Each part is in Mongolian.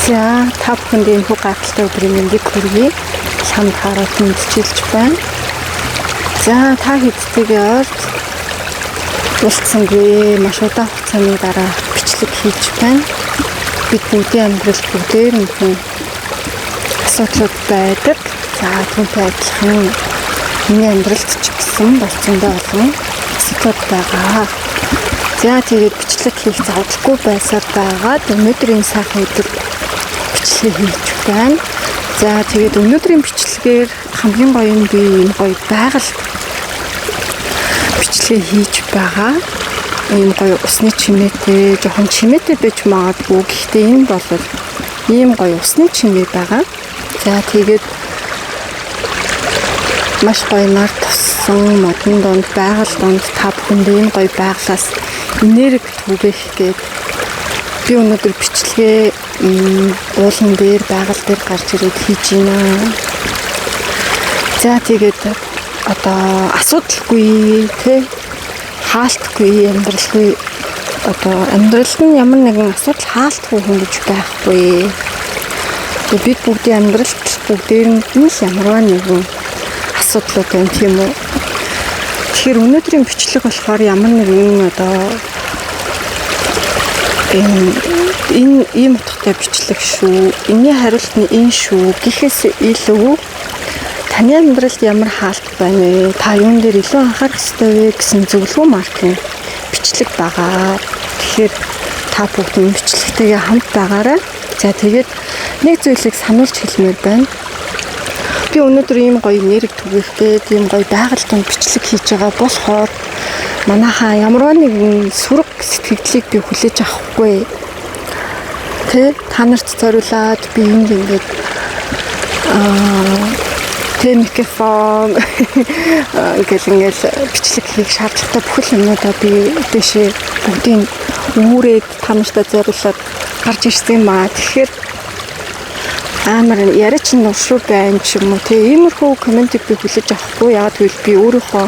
За, та бүхэнд энэхүү гайхалтай өдрийн мэндийг хүргэе. Лам таарат мэдчилж байна. За, та хэдтэйгээ ойрт уулзсангүй маш удаан хугацааны дараа бичлэг хийж байна. Бид бүгдийн амьдрал бүгдээр нь хүн асуудлууд байдаг. За, түүнтэй адилхан миний амьдралд ч гэсэн болцсондоо олон асуудлууд байгаа. За, тэгээд бичлэг хийх завдалгүй байсаар байгаад өнөөдрийн сайхан өдөр бичлэг хийж байна. За, тэгээд өнөөдрийн бичлэгээр хамгийн гоё нь би ийм гоё байгаль бичлэгээ хийж байгаа. Ийм гоё усны чимээтэй, жоохон чимээтэй байж магадгүй. Гэхдээ энэ бол ийм гоё усны чимээ байгаа. За, тэгээд маш гоё нар туссан модон дунд, байгаль дунд та бүхэнд ийм гоё байгалаас энерги түгээх гээд би өнөөдөр бичлэгээ уулан дээр, байгаль дээр гарч ирээд хийж байна. За, тэгээд одоо асуудалгүй, тэ, хаалтгүй амьдралгүй, одоо амьдралд нь ямар нэгэн асуудал хаалтгүй хүн гэж байхгүй. Тэгээд бид бүгдийн амьдралд бүгдээрэнд нь л ямарваа нэгэн асуудлууд байна, тийм үү? Тэгэхээр өнөөдрийн бичлэг болохоор ямар нэгэн одоо энэ ийм утгатай бичлэг шүү. Энэний хариулт нь энэ шүү гэхээс илүү таны амьдралд ямар хаалт байна вэ? Та юун дээр илүү анхаарах ёстой вэ гэсэн зөвлөгөө маркийн бичлэг байгаа. Тэгэхээр та бүгд энэ бичлэгтэйгээ хамт байгаарай. За, тэгээд нэг зүйлийг сануулж хэлмээр байна. Би өнөөдөр ийм гоё энерги түгээх гээд ийм гоё байгаль донд бичлэг хийж байгаа болохоор манайхаа ямарваа нэгэн сөрөг сэтгэгдлийг би хүлээж авахгүй. Тэ, та нарт зориулаад би энд ингээд тэ микрофон ингээл ингээл бичлэг хийх шаардлагатай бүхэл юмнуудаа би дэшээ бүгдийг үүрээд та нартай зориулаад гарч ирсэн юм аа. Тэгэхээр амар яриа чинь нуршуу байна ч юм уу, те, иймэрхүү комментиг би хүлээж авахгүй. Яагаад гэвэл би өөрийнхөө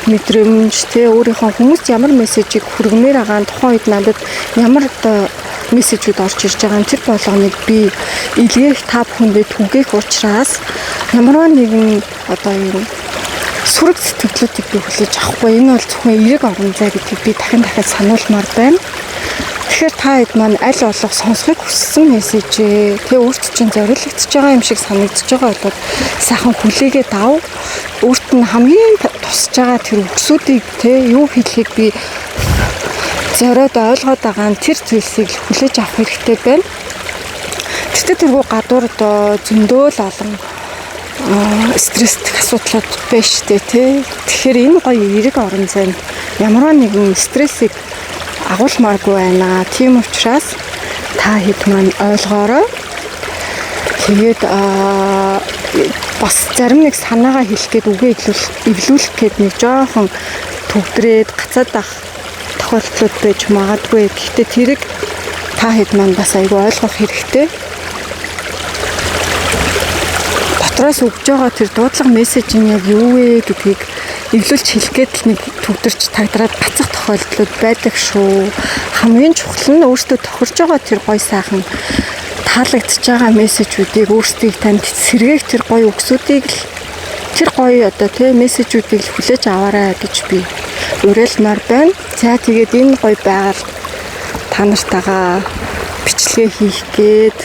мэдрэмж, те, өөрийнхөө хүмүүст ямар мессежийг хүргэмээр байгаа нь, тухайн үед надад ямар одоо мессежүүд орж ирж байгаа нь, тэр болгоныг би илгээх, та бүхэндээ түгээх учраас ямарваа нэгэн одоо юм сөрөг сэтгэгдлүүдийг би хүлээж авахгүй. Энэ бол зөвхөн эерэг орон зай гэдгийг би дахин дахиад сануулмаар байна. Тэгэхээр та хэд маань аль болох сонсохыг хүссэн мессежээ, тэ, өөрт чинь зориулагдж байгаа юм шиг санагдаж байгаа бол сайхан хүлээгээд ав. Өөрт нь хамгийн тусаж байгаа тэр үгсүүдийг, тэ, юу хэлэхийг би зориод ойлгоод байгаа нь тэр зүйлсийг л хүлээж авах хэрэгтэй байна. Тэртээ тэргүй гадуур одоо зөндөө л олон стресстэх асуудлууд байна штэ, тий. Тэгэхээр энэ гоё эерэг орон зайд ямарваа нэгэн стрессийг агуулмааргүй байна. Тийм учраас та хэд маань ойлгоорой. Тэгээд бас зарим нэг санаагаа хэлэх гээд, үгээ эвлүүлэх гээд нэг жоохон төвдрээд гацаад ах тохиолдлууд байж магадгүй. Гэхдээ тэрийг та хэд маань бас айгүй ойлгох хэрэгтэй. Дотроос өгж байгаа тэр дуудлага, мессеж нь яг юу вэ гэдгийг эвлүүлж хэлэх гээд л нэг төвдөрч тагдраад гацах тохиолдлууд байдаг шүү. Хамгийн чухал нь өөртөө тохирж байгаа тэр гоё сайхан таалагдж байгаа мессежүүдийг, өөрсдийг танд сэргээх тэр гоё үгсүүдийг л, тэр гоё одоо тий мессежүүдийг л хүлээж аваарай гэж би уриалмаар байна. За, тэгээд энэ гоё байгаль та нартайгаа бичлэгээ хийх гээд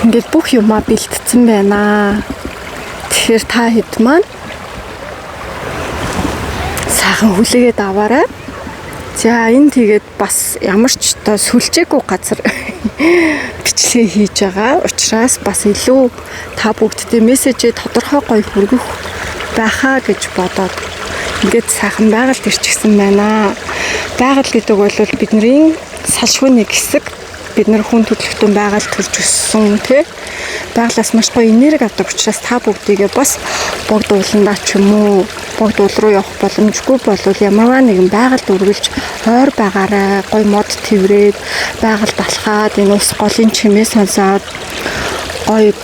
ингээд бүх юмаа бэлтцсэн байна. Тэгэхээр та хэд маань сайхан хүлээгээд аваарай. За, энэ тэгээд бас ямар ч одоо сүлжээгүй газар бичлэгээ хийж байгаа учраас бас илүү та бүгдтэй мессежээ тодорхой гоё хүргэх байхаа гэж бодоод ингээд сайхан байгальд ирчихсэн байна. Байгаль гэдэг бол бидний салшгүй нэг хэсэг. Бид нар хүн төрөлхтөн байгаль төрж өссөн, тий. Байгалаас маш гоё энерги авдаг учраас та бүгдийгээ бас богд ууландаа ч юм уу, богд уул руу явах боломжгүй болвол ямарваа нэгэн байгальд үргэлж ойр байгаарай. Гоё мод тэврээд, байгальд алхаад, энэ ус голын чимээ сонсоод, гоё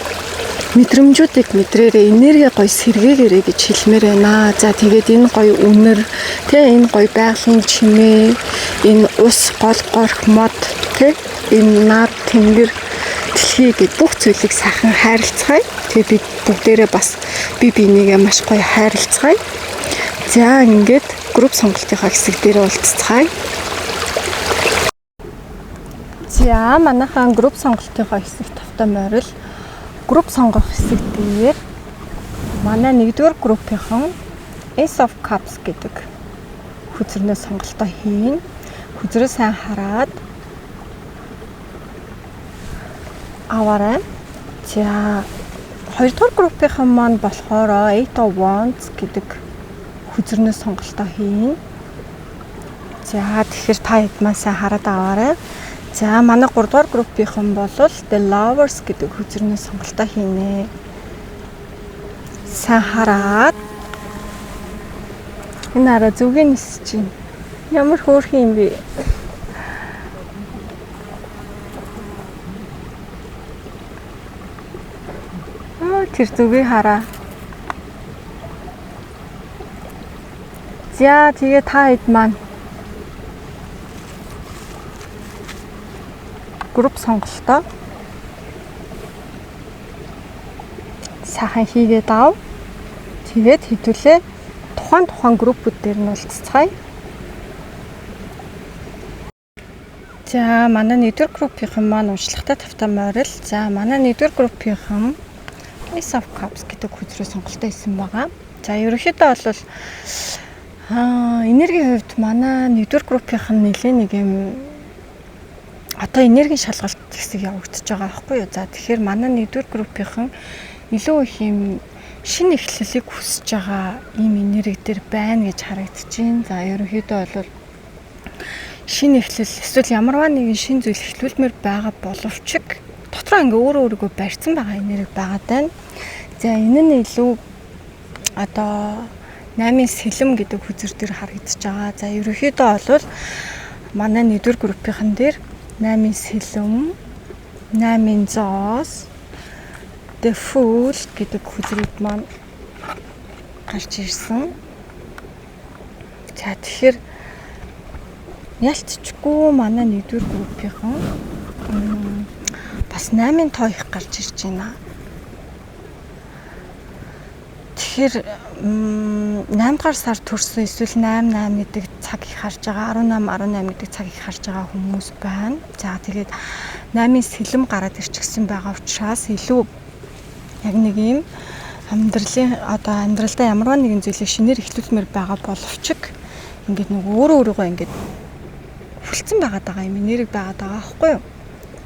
мэдрэмжүүдийг мэдрээрээ, энерги гоё сэргээгээрэй гэж хэлмээр байна. За, тэгээд энэ гоё үнэр, тэ, энэ гоё байгалийн чимээ, энэ ус гол горх мод, тэ, энэ наад тэнгэр дэлхий гэд бүх зүйлийг сайхан хайрлцгаая. Тэгээ бид бүгдээрээ бас бие бинийгээ маш гоё хайрлцгаая. За ингээд групп сонголтынхаа хэсэг дээр уулзцгаая. За манайхан групп сонголтынхаа хэсэг тавтай морил групп сонгох хэсэг дээр манай нэгдүгээр группийнхан Ace of Cups гэдэг хөзрөнөө сонголтоо хийн. Хөзрөө сайн хараад аваарай. За хоёрдугаар группийнхан маань болохоор Eight of Wands гэдэг хөзрөнөө сонголтоо хийн. За тэгэхээр та хэд маань сайн хараад аваарай. За манай 3 дугаар группийнхан бол The Lovers гэдэг хөзрөнөө сонголтоо хийнэ. Сайн хараад энэ араа зүгийн нисэж чинь. Ямар хөөрхөн юм бэ? Аа тэр зүгийг хараа. За тэгээ та хэд маань групп сонголтоо сайхан хийгээд ав. Тэгээд хэдүүлээ тухайн группүүд дээр нь уулзцгаая. За манай нэгдүгээр группийнхан маань уншлагатай тавтай морил. За манай нэгдүгээр группийнхан Ace of Cups гэдэг хөзрөө сонголтоо хийсэн байгаа. За ерөнхийдөө бол энергийн хувьд манай нэгдүгээр группийнхан нэлээ нэг юм одоо энергийн шалгалт хэсэг явагдаж байгаа байхгүй юу. За тэгэхээр манай нэгдүгээр группийнхан илүү их юм шинэ эхлэлийг хүсэж байгаа ийм энерги дээр байна гэж харагдаж байна. За ерөнхийдөө бол шинэ эхлэл эсвэл ямарваа нэгэн шинэ зүйл эхлүүлмээр байгаа боловч дотроо ингээ өөрөө өөрийгөө барьсан байгаа энерги байгаа даа. За энэ нь илүү одоо 8-ын сэлэм гэдэг хөзөр дээр харагдаж байгаа. За ерөнхийдөө бол манай нэгдүгээр группийнхан дээр 8-ын сэлэм, 8-ын зоос, The Fool гэдэг хөзрүүд маань гарч ирсэн. За тэгэхээр ялцчгүй манай нэгдүгээр группийнхан бас 8-ын тоо их гарч ирж байна. Тэгэхээр 8 дугаар сар төрсөн эсвэл 8 8 гэдэг цаг их харж байгаа, 18 18 гэдэг цаг их харж байгаа хүмүүс байна. За тэгээд 8-ын сэлэм гараад ирчихсэн байгаа учраас илүү яг нэг юм амьдралын одоо амьдралдаа ямарваа нэгэн зүйлийг шинээр эхлүүлмээр байгаа боловч ингээд нэг өөрөө өөрийгөө ингээд хүлцэн байгаад байгаа юм энерги байгаад байгаа байхгүй юу?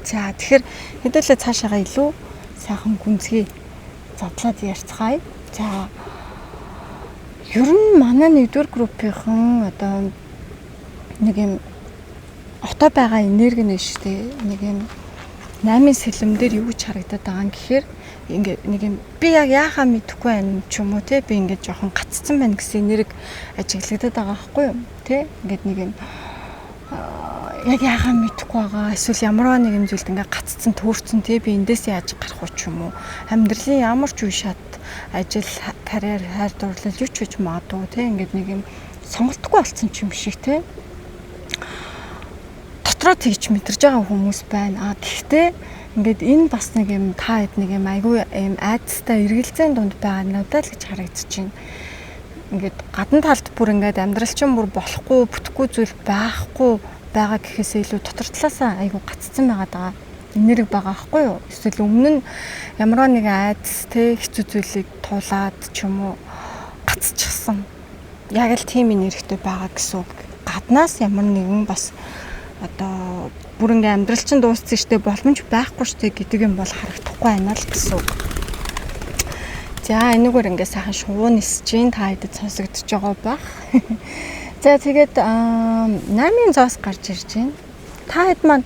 За тэгэхээр хэдүүлээ цаашаага илүү сайхан гүнзгий задлаад ярьцгаая. За ер нь манай нэгдүгээр группийнхан одоо нэг юм одоо байгаа энерги нь шүү дээ. Нэг юм 8-ын сэлэм дээр юу гэж харагдаад байгаа юм гэхээр ингээ нэг юм би яг яахаа мэдэхгүй байна ч юм уу те би ингээд жоохон гаццсан байна гэсэн энерги ажиглагдаад байгаа байхгүй юу те ингээд нэг юм яг яахаа мэдэхгүй байгаа эсвэл ямарваа нэг юм зүйлд ингээ гаццсан төөрцөн те би эндээс яаж гарах уу ч юм уу амьдралын ямар ч үе шат ажил карьер хайр дурлал юу ч гэж магадгүй те ингээд нэг юм сонголтгүй болсон ч юм шиг те дотроо тэгж мэдэрж байгаа хүмүүс байна. А гэхдээ ингээд энэ бас нэг юм та хэд нэг юм айгүй юм айдастай эргэлзээний дунд байгаа надад л гэж харагдаж байна. Ингээд гадна талд бүр ингээд амьдрал чинь бүр болохгүй бүтэхгүй зүйл байхгүй байгаа гэхээсээ илүү дотор талаасаа айгүй гаццсан байгаа даа. Энерги байгаа байхгүй юу? Эсвэл өмнө нь ямарваа нэгэн айдас те хэцүү зүйлийг туулаад ч юм уу гацчихсан. Яг л тийм энергитэй байгаа гэсэн үг. Гаднаас ямар нэгэн бас одоо бүр ингээ амьдрал чинь дууссан штэ боломж байхгүй штэ гэдэг юм бол харагдахгүй байна л гэсэн үг. За энэгээр ингээ сайхан шувуу нисэж гин та хэдэд сонсогдож байгаа бах. За тэгээд 8-ын зоос гарч ирж байна. Та хэд маань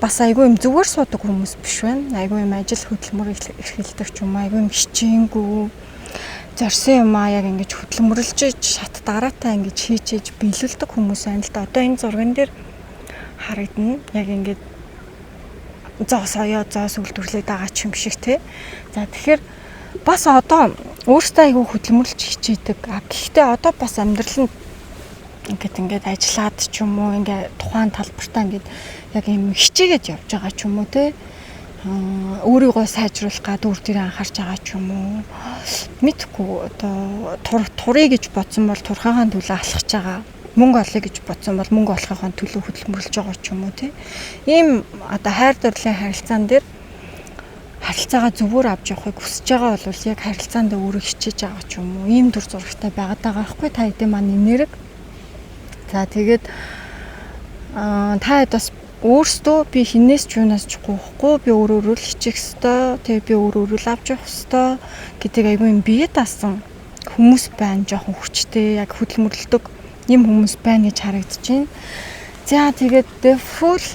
бас айгүй юм зүгээр суудаг хүмүүс биш байна. Айгүй юм ажил хөдөлмөр эрхэлдэг ч юм айгүй юм хичээнгүй зорьсон юм аа яг ингэж хөдөлмөрлөж шат дараатай ингэж хийчээж биелүүлдэг хүмүүс байна л да. Одоо энэ зурган дээр харагдана. Яг ингээд зоос оёо зоос үйлдвэрлээд байгаа ч юм шиг те. За тэгэхээр бас одоо өөртөө айгүй хөдөлмөрлөж хичээдэг. А гэхдээ одоо бас амьдрал нь ингээд ажиллаад ч юм уу ингээд тухайн талбартаа ингээд яг юм хичээгээд явж байгаа ч юм уу те. Өөрийгөө сайжруулах гад үр дээр анхаарч байгаа ч юм уу. Мэдхгүй, одоо турыг гэж бодсон бол турхаагаан төлөө алхаж байгаа. Мөнгө олъё гэж бодсон бол мөнгө олохын төлөө хөдөлмөрлөж байгаа ч юм уу, тий. Ийм одоо хайр дурлалын харилцаан дээр харилцаагаа зөвөр авч явахыг хүсэж байгаа бол яг харилцаанд өөрөө хичээж байгаа ч юм уу. Ийм дүр зурагтай байгаад байгаа байхгүй та хэдийн маань энерги. За, тэгээд та хэд бас өөрсдөө би хинээс ч юунаас ч гуйхгүй, би өөр өөрөө л хичээх ёстой, тэгээ би өөр өөрөө л авч явах ёстой гэдэг айгүй юм бие даасан хүмүүс байна, жоохон хүчтэй, яг хөдөлмөрлөдөг юм хүмүүс байна гэж харагдаж байна. За, тэгээд The Fool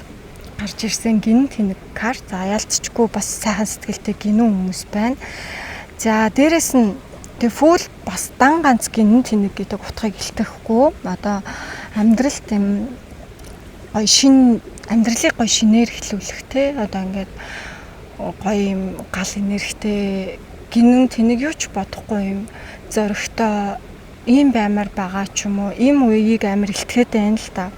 гарч ирсэн, гин тэнэг карт. За, яалтчгүй бас сайхан сэтгэлтэй гинүү хүмүүс байна. За, дээрэс нь The Fool бас дан ганц гинэн тэнэг гэдэг утгыг илтгэхгүй. Одоо амьдралд юм гоё шин амьдралыг гоё шинээр эхлүүлэх, те, одоо ингээд гоё юм гал энергитэй, гинэн тэнэг юу ч бодохгүй юм зоригтой ийм баймар байгаа ч юм уу, ийм үеийг амар илтгэхэд байна л та.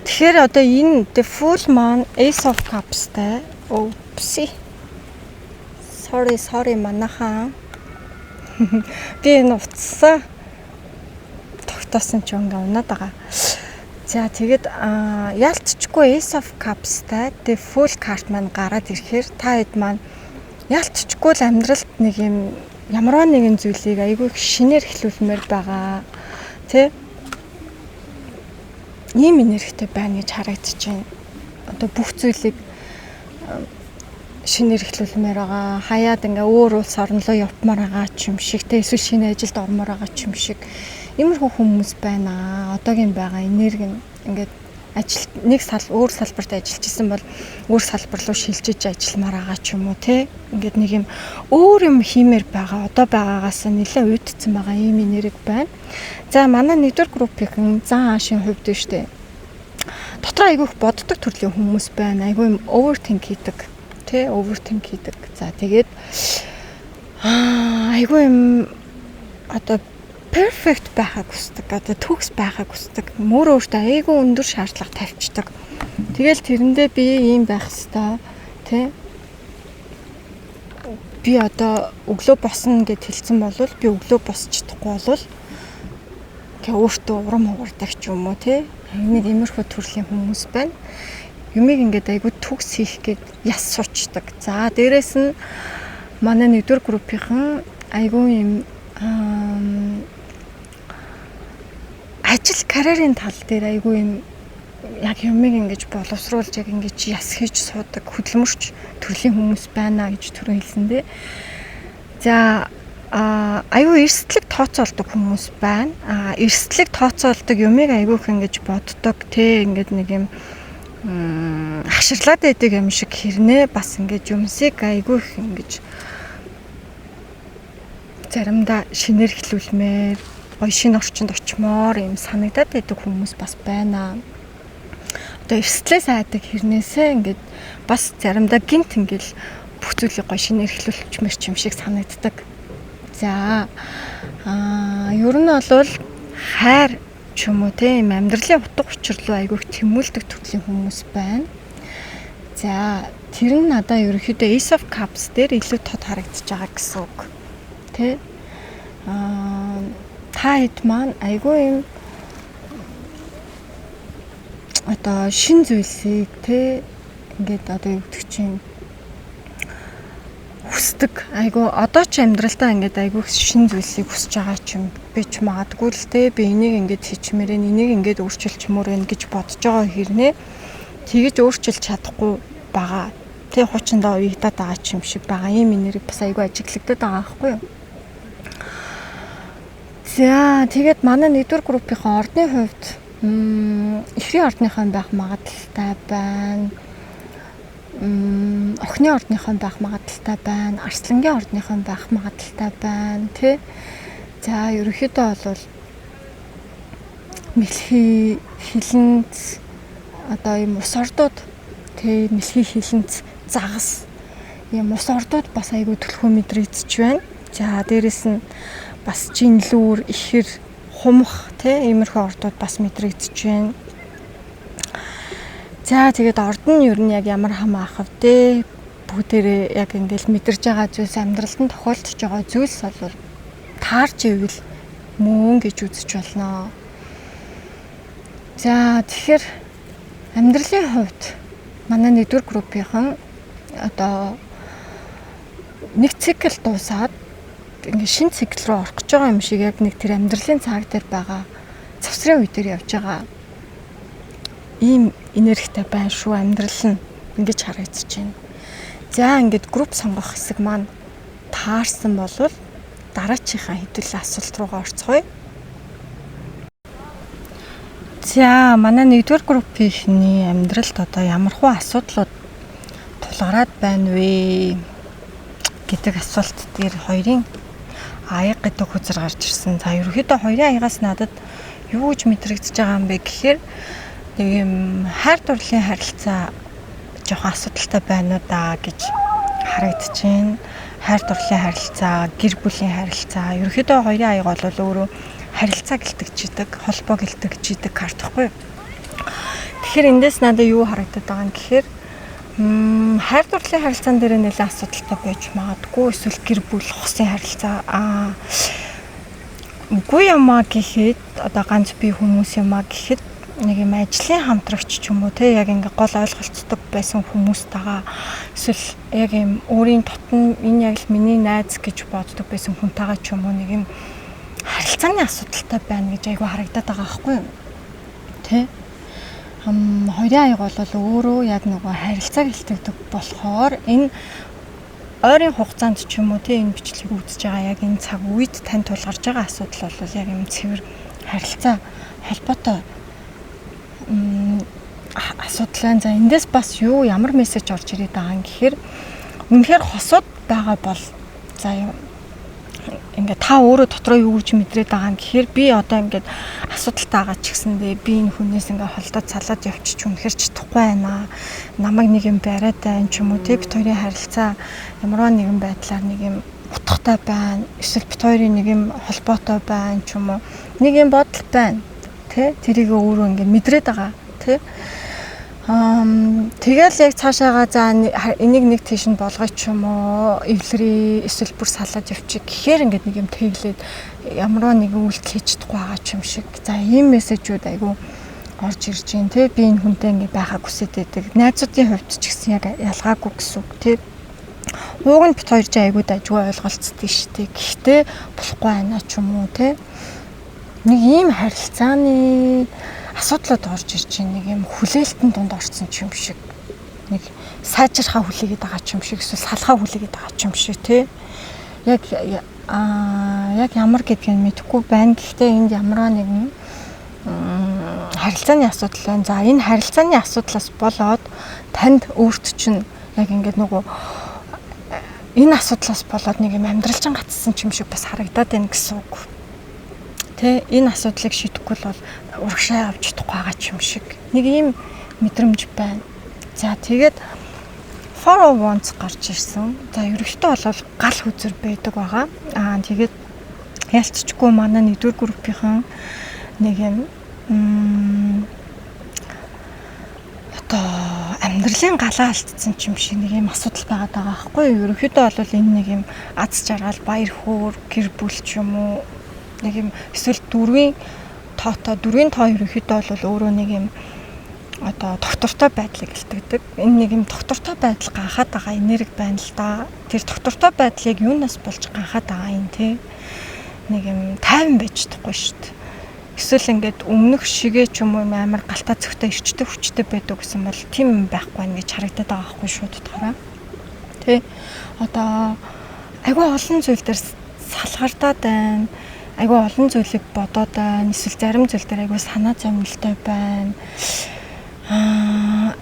Тэгэхээр одоо энэ The Fool маань Ace of Cups-тай. Oopsie. Sorry, sorry, манайхаа. Би энэ утсаа тогтоосон ч ингээ унаад байгаа. За, тэгээд яалтчгүй Ace of Cups-тай The Fool card маань гараад ирэхээр та хэд маань яалтчгүй л амьдралд нэг юм ямарваа нэгэн зүйлийг айгүй их шинээр эхлүүлмээр байгаа. Тэ? Ийм энергитэй байна гэж харагдаж байна. Одоо бүх зүйлийг шинээр эхлүүлмээр байгаа. Хаяад ингээ өөр улс орн руу явмаар байгаа ч юм шиг, тэ, эсвэл шинэ ажилд ормоор байгаа ч юм шиг. Иймэрхүү хүмүүс байна. Одоогийн байгаа энерги нь ингээд ажил нэг сал өөр салбарт ажиллаж исэн бол өөр салбар руу шилжиж ажилламаар байгаа ч юм уу, те. Ингээд нэг юм өөр юм хиймээр байгаа. Одоо байгаагаас нэлээд уйдсан байгаа ийм энерги байна. За, манай нэгдүгээр группийн зан аашийн хувьд нь штэ. Дотроо айгүй их боддог төрлийн хүмүүс байна. Айгүй юм overthink хийдэг. Тэ, overthink хийдэг. За, тэгээд айгүй юм одоо perfect байхыг хүсдэг. Одоо төгс байхыг хүсдэг. Мөр өөртөө айгүй өндөр шаардлага тавьчихдаг. Тэгэл тэрэндээ би ийм байх хэвээр, тэ, би одоо өглөө босно гэд хэлсэн бол би өглөө босч чадахгүй бол гэ өөртөө урам хугардаг ч юм уу, тэ. Нэг иймэрхүү төрлийн хүмүүс байна. Юмыг ингээд айгүй төгс хийх гээд яс суучдаг. За, дээрэс нь манай нэгдүгээр группийнхан айгүй юм ажил карьерийн тал дээр айгүй юм яг юмыг ингэж боловсруулж, яг ингэж яс хийж суудаг хөдөлмөрч төрлийн хүмүүс байна гэж түрүү хэлсэн дээ. За, аюу эрсдлэг тооцоолдог хүмүүс байна. Эрсдлэг тооцоолдог, юмыг айгүй их ингэж боддог, те, ингээд нэг юм хаширлаад байдаг юм шиг хэрнээ бас ингэж юмсыг айгүй их ингэж заримдаа шинээр эхлүүлмээр, гоё шинэ орчинд очимоор юм санагдаад байдаг хүмүүс бас байна. Одоо эрсдлээс айдаг хэрнээсээ ингээд бас заримдаа гинт ингээл бүх зүйлийг гоё шинээр эхлүүлчмээр ч юм шиг санагддаг. За, ер нь бол хайр ч юм уу, те, юм амьдралын утга учир руу айгүй их тэмүүлдэг төрлийн хүмүүс байна. За, тэр нь надаа ерөнхийдөө Ace of Cups дээр илүү тод харагдаж байгаа гэсэн үг. Тэ? Та хэд маань айгүй юм одоо шин зүйлсийг, те, ингээд одоо юу гэдэг чинь хүсдэг. Айгүй одоо ч амьдралдаа ингээд айгүй шин зүйлсийг хүсэж байгаа ч юм би ч магадгүй л, те, би энийг ингээд хийчмээр, энийг ингээд өөрчилчмөр вэ гэж бодож байгаа хэрнээ тэгэж өөрчилж чадахгүй байгаа. Тэ, хуучиндаа уягдаад байгаа ч юм шиг байгаа. Ийм энерги бас айгүй ажиглагдаад байгаа байхгүй юу? За, тэгээд манай нэгдүгээр группийн ордны хувьд эхрийн ордныхон байх магадлалтай байна. Охины ордныхон байх магадлалтай байна. Арслангийн ордныхон байх магадлалтай байна, тий. За, ерөнхийдөө бол мэлхий, хилэнц, одоо ийм ус ордууд, тий, мэлхий, хилэнц, загас ийм ус ордууд бас айгүй түлхүү мэдрэгдэж байна. За, дээрэс нь бас жинлүүр, ихэр, хумх, тий, иймэрхүү ордууд бас мэдрэгдэж байна. За, тэгээд орд нь ер нь яг ямар хамаа ах вэ? Бүгдээрээ яг ингээл мэдэрж байгаа зүйлс, амьдралд нь тохиолдож байгаа зүйлс бол таарч ивэл мөн гэж үзэж болно. За, тэгэхээр амьдралын хувьд манай нэгдүгээр группийнхан одоо нэг цикл дуусаад ингээ шинэ цикл рүү орох гэж байгаа юм шиг яг нэг тэр амьдралын цаг дээр байгаа завсрын үе дээр явж байгаа ийм энергитэй байна шүү, амьдрал нь ингэж харагдаж байна. За, ингээд групп сонгох хэсэг маань таарсан болвол дараачихаа хэдүүлээ асуулт руугаа орцгоё. За, манай нэгдүгээр группийнхний амьдралд одоо ямархуу асуудлууд тулгараад байна вэ гэдэг асуулт дээр хоёрын аяга гэдэг хөзөр гарч ирсэн. За, ерөнхийдөө хоёрын аягаас надад юу гэж мэдрэгдэж байгаа юм бэ гэхээр нэг юм хайр дурлалын харилцаа жоохон асуудалтай байна уу да гэж харагдаж байна. Хайр дурлалын харилцаа, гэр бүлийн харилцаа. Ерөнхийдөө хоёрын аяга бол өөрөө харилцаа гэлтэгчдэг, холбоо гэлтэгчдэг карт байхгүй юу? Тэгэхээр эндээс надад юу харагдаад байгаа юм гэхээр хайр дурлалын харилцаан дээр нэлээд асуудалтай байж магадгүй, эсвэл гэр бүл, хосын харилцаа үгүй юмаа гэхэд одоо ганц бие хүмүүс юмаа гэхэд нэг юм ажлын хамтрагч ч юм уу те, яг ингээ гол ойлголцдог байсан хүмүүстэйгээ, эсвэл яг юм өөрийн дотн энэ яг л миний найз гэж боддог байсан хүнтэйгээ ч юм уу нэг юм харилцааны асуудалтай байна гэж айгүй харагдаад байгаа байхгүй юу? Тэ? Хоёрын аяга бол өөрөө яг нөгөө харилцааг илтгэдэг болохоор энэ ойрын хугацаанд ч юм уу те, энэ бичлэгийг үзэж байгаа яг энэ цаг үед тань тулгарч байгаа асуудал бол яг юм цэвэр харилцаа холбоотой асуудал байна. За, эндээс бас юу ямар мессеж орж ирээд байгаа юм гэхээр үнэхээр хосууд байгаа бол, за юу, ингээд та өөрөө дотроо юу гэж мэдрээд байгаа юм гэхээр би одоо ингээд асуудалтай байгаа ч гэсэндээ би энэ хүнээс ингээд холдоод салаад явчих үнэхээр чадахгүй байна. Намайг нэг юм бариад байна ч юм уу те, бит хоёрын харилцаа ямарваа нэгэн байдлаар нэг юм утгатай байна. Эсвэл бит хоёрын нэг юм холбоотой байна ч юм уу. Нэг юм бодол байна. Тэ, тэрийг өөрөө ингээд мэдрээд байгаа тэ. Тэгэл яг цаашаага за энийг нэг тийш нь болгоё ч юм уу, эвлэрээ, эсвэл бүр салаад явчих гэхээр ингээд нэг юм тэглээд ямарваа нэгэн үйлдэл хийж чадахгүй байгаа ч юм шиг. За, ийм мессежүүд айгүй орж ирж байна те. Би энэ хүнтэй ингээд байхаг хүсэж байдаг. Найзуудын хувьд ч гэсэн яг ялгаагүй гэсэн үг те. Ууг нь бит хоёр ч айгүй дажгүй ойлголцдог шүү дээ. Гэхдээ болохгүй байна ч юм уу те. Нэг ийм харилцааны асуудлууд орж ирж байна. Нэг юм хүлээлтэн дунд орсон ч юм шиг. Нэг сайжрахаа хүлээгээд байгаа ч юм шиг, эсвэл салхаа хүлээгээд байгаа ч юм шиг тий. Яг яг ямар гэдгийг мэдэхгүй байна. Гэхдээ энд ямарваа нэгэн харилцааны асуудал байна. За, энэ харилцааны асуудлаас болоод танд өөрт чинь яг ингээд нөгөө энэ асуудлаас болоод нэг юм амьдралчин гацсан ч юм шиг бас харагдаад байна гэсэн үг. Тэ, энэ асуудлыг шийдэхгүй бол урагшаа авч чадахгүй байгаа ч юм шиг. Нэг ийм мэдрэмж байна. За, тэгээд Four of Wands гарч ирсэн. За, ерөнхийдөө бол гал хөзөр байдаг байгаа. Тэгээд ялцчгүй манай нэгдүгээр группийнхан нэг юм одоо амьдралын галаа алдсан ч юм шиг нэг юм асуудал байгаад байгаа байхгүй юу? Ерөнхийдөө бол энэ нэг юм аз жаргал, баяр хөөр, гэр бүл ч юм уу, нэг юм эсвэл дөрвийн тоотой, дөрвийн тоо ерөнхийдөө бол өөрөө нэг юм одоо тогтвортой байдлыг илтгэдэг. Энэ нэг юм тогтвортой байдал ганхаад байгаа энерги байна л да. Тэр тогтвортой байдлыг юунаас болж ганхаад байгаа юм те? Нэг юм тайван байж чадахгүй шүү дээ. Эсвэл ингээд өмнөх шигээ ч юм уу амар галтаа цогтой эрчтэй хүчтэй байдаг гэсэн бол тийм юм байхгүй байна гэж харагдаад байгаа байхгүй шууд утгаараа. Тэ? Одоо айгүй олон зүйл дээр салгардаад байна. Айгүй олон зүйлийг бодоод байна. Эсвэл зарим зүйл дээр айгүй санаа зовнилтой байна.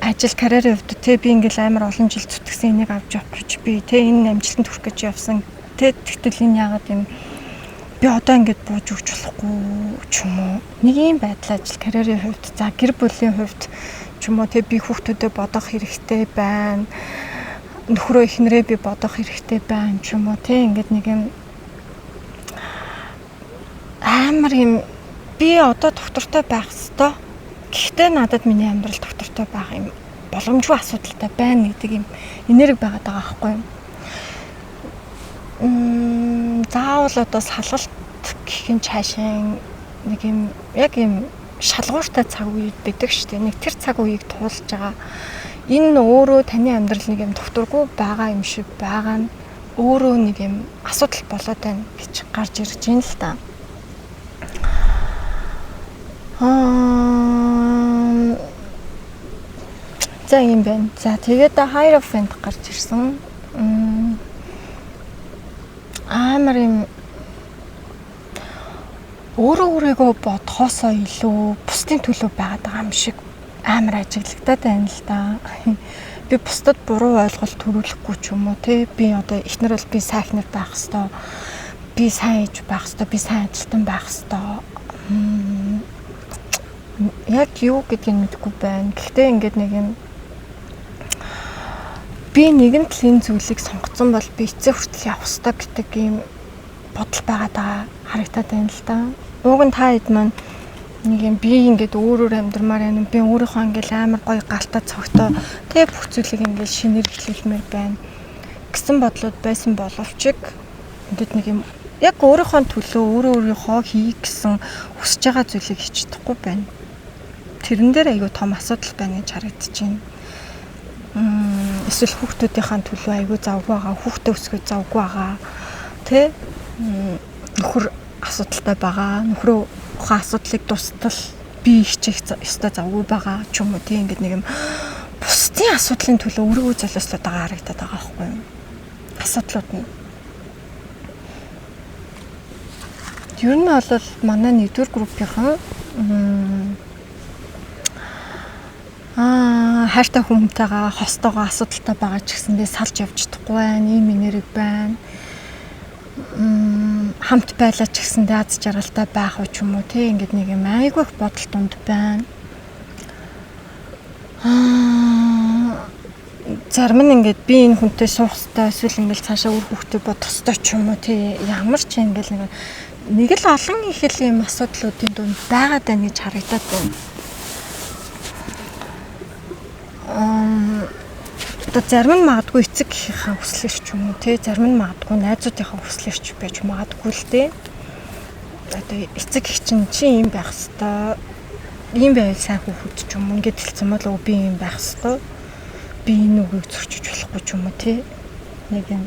Ажил карьерийн хувьд те, би ингээл амар олон жил зүтгэсэн, энийг авч явах гэж, би те энэ амжилтанд хүрэх гэж явсан те, тэгтэл энэ яагаад юм би одоо ингэж бууж өгч болохгүй ч юм уу, нэг юм байдал ажил карьерийн хувьд. За, гэр бүлийн хувьд ч юм уу те, би хүүхдүүдэд бодох хэрэгтэй байна, нөхрөө эхнэрээ би бодох хэрэгтэй байна ч юм уу те, ингээд нэг юм амар юм би одоо доктортой байх ёстой Гэхдээ надад миний амьдрал доктортой байх юм боломжгүй асуудалтай байна гэдэг юм энерги байгаад байгаа байхгүй юу? Заавал одоо салгалт гэх юм цаашаа нэг юм яг юм шалгууртай цаг үед байдаг шүү дээ. Нэг тэр цаг үеийг туулж байгаа. Энэ өөрөө таны амьдрал нэг юм докторгүй байгаа юм шиг байгаа нь өөрөө нэг юм асуудал болоод байна гэж гарч ирж байна л та. За юм байна. За тэгээд Hierophant гарч ирсэн. Амар юм өөрөө өөрийгөө бодхоосоо илүү бусдын төлөө байгаад байгаа юм шиг амар ажиглагдаад байна л да. Би бусдад буруу ойлголт төрүүлэхгүй ч юм уу те. Би одоо эхнэр бол би сайн эхнэр байх хэвээр, би сайн ээж байх хэвээр, би сайн ажилтан байх хэвээр. Яг юу гэдгийг мэдэхгүй байна. Гэхдээ ингээд нэг юм би нэгэн талын зүйлийг сонгоцсон бол би эцээ хүртэл явах ёстой гэдэг ийм бодол байгаад байгаа харагдаад байна л да. Уг нь та хэд маань нэг юм би ингээд өөрөөр амьдрмаар байна. Би өөрийнхөө ингээд амар гоё галтай цогтой тэг бүх зүйлийг ингээд шинээр эхлүүлмээр байна гэсэн бодлууд байсан боловч ингээд нэг юм яг өөрийнхөө төлөө өөрөө өөрийнхөө хийх гэсэн хүсэж байгаа зүйлийг хийж чадахгүй байна. Тэрэн дээр айгүй том асуудал байна гэж харагдаж байна. Эсвэл хүүхдүүдийнхээ төлөө айгүй завгүй байгаа, хүүхдээ өсгөх завгүй байгаа. Тэ? Нөхөр асуудалтай байгаа. Нөхрөө ухаан асуудлыг тусдал би хичээх ёстой завгүй байгаа ч юм уу тийм ингээд нэг юм бусдын асуудлын төлөө өөрийгөө золиослоод байгаа харагдаад байгаа байхгүй юу? Асуудлууд нь. Ер нь бол манай нэгдүгээр группийнхан хайртай хүмүүнтэйгээ хостойгоо асуудалтай байгаа ч гэсэндээ салж явж чадахгүй байна. Ийм энерги байна. Хамт байлаа ч гэсэндээ аз жаргалтай байх уу ч юм уу тий ингээд нэг юм айгүй их бодол дунд байна. Зарим нь ингээд би энэ хүнтэй суух хэвээр эсвэл ингээд цаашаа үр хүүхдээ бодох хэвээр ч юм уу тий ямар ч ингээд нэг л олон их л юм асуудлуудын дунд байгаад байна гэж харагдаад байна. Одоо зарим нь магадгүй эцэг эхийнхээ хүслээр ч юм уу тий зарим нь магадгүй найзуудынхаа хүслээр ч байж магадгүй л дээ. Одоо эцэг эх чинь чи ийм байх хэвээр, ийм байвал сайн хүүхэд ч юм уу ингээд хэлсэн бол би ийм байх хэвээр, би энэ үгийг зөрчиж болохгүй ч юм уу тий. Нэг юм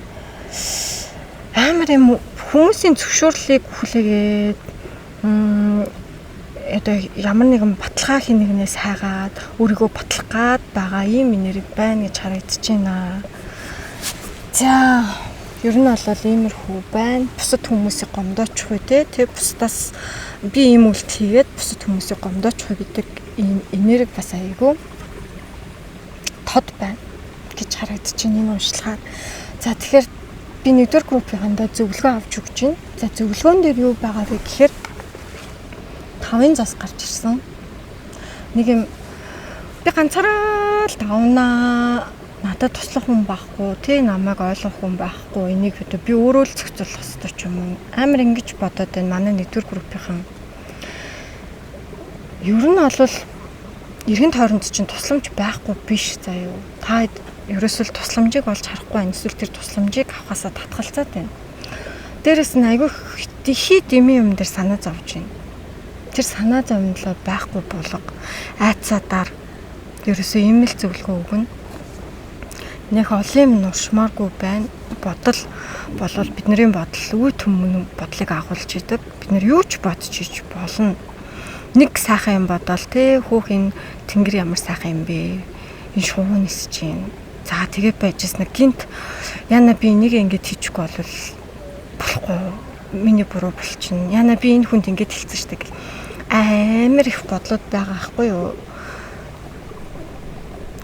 амар юм хүмүүсийн зөвшөөрлийг хүлээгээд одоо ямар нэгэн баталгаа хин нэгнээс хайгаад өөрийгөө батлах гад байгаа ийм энерги байна гэж харагдаж байна. За ер нь бол иймэрхүү байна. Бусад хүмүүсийг гомдоочих үү те. Тэг бусдаас би ийм үйлдэл хийгээд бусад хүмүүсийг гомдоочих үү гэдэг ийм энерги бас айгүй тод байна гэж харагдаж байна энэ уншлагаар. За тэгэхээр би нэгдүгээр группийнхандаа зөвлөгөө авч өгч байна. За зөвлөгөөн дээр юу байгаа вэ гэхээр 5-ын зас гарч ирсэн. Нэг юм би ганцаараа л давнаа. Надад туслах хүн байхгүй, тий намайг ойлгох хүн байхгүй. Энийг одоо би өөрөө л зохицуулах ёстой ч юм уу. Амар ингэж бодоод байна манай нэгдүгээр группийнхан. Ер нь бол эргэн тойронд чинь тусламж байхгүй биш заа юу. Та ерөөсөө тусламжийг олж харахгүй байна. Эсвэл тэр тусламжийг авахасаа татгалзаад байна. Дээрэс нь айгүй хий дэмий юм дээр санаа зовж байна. Тэр санаа зовнилоо байхгүй болго айцаадар ерөөсөө ийм л зөвлөгөө өгнө. Нэх олон юм нуршмааргүй байна. Бодол болвол бидний бодол үе түмэн бодлыг агуулж идэг. Бид нэр юу ч бодож иж болно. Нэг сайхан юм бодоол те хөөх энэ тэнгэр ямар сайхан юм бэ? Энэ шувуу нисэж байна. За тэгээ байжсэн гинт яна би энийг ингэж хийчихгүй бол болохгүй. Миний буруу болчихно. Яна би энэ хүнд ингэж хэлсэн шүү дээ гэл. Амар их бодлууд байгаа байхгүй юу?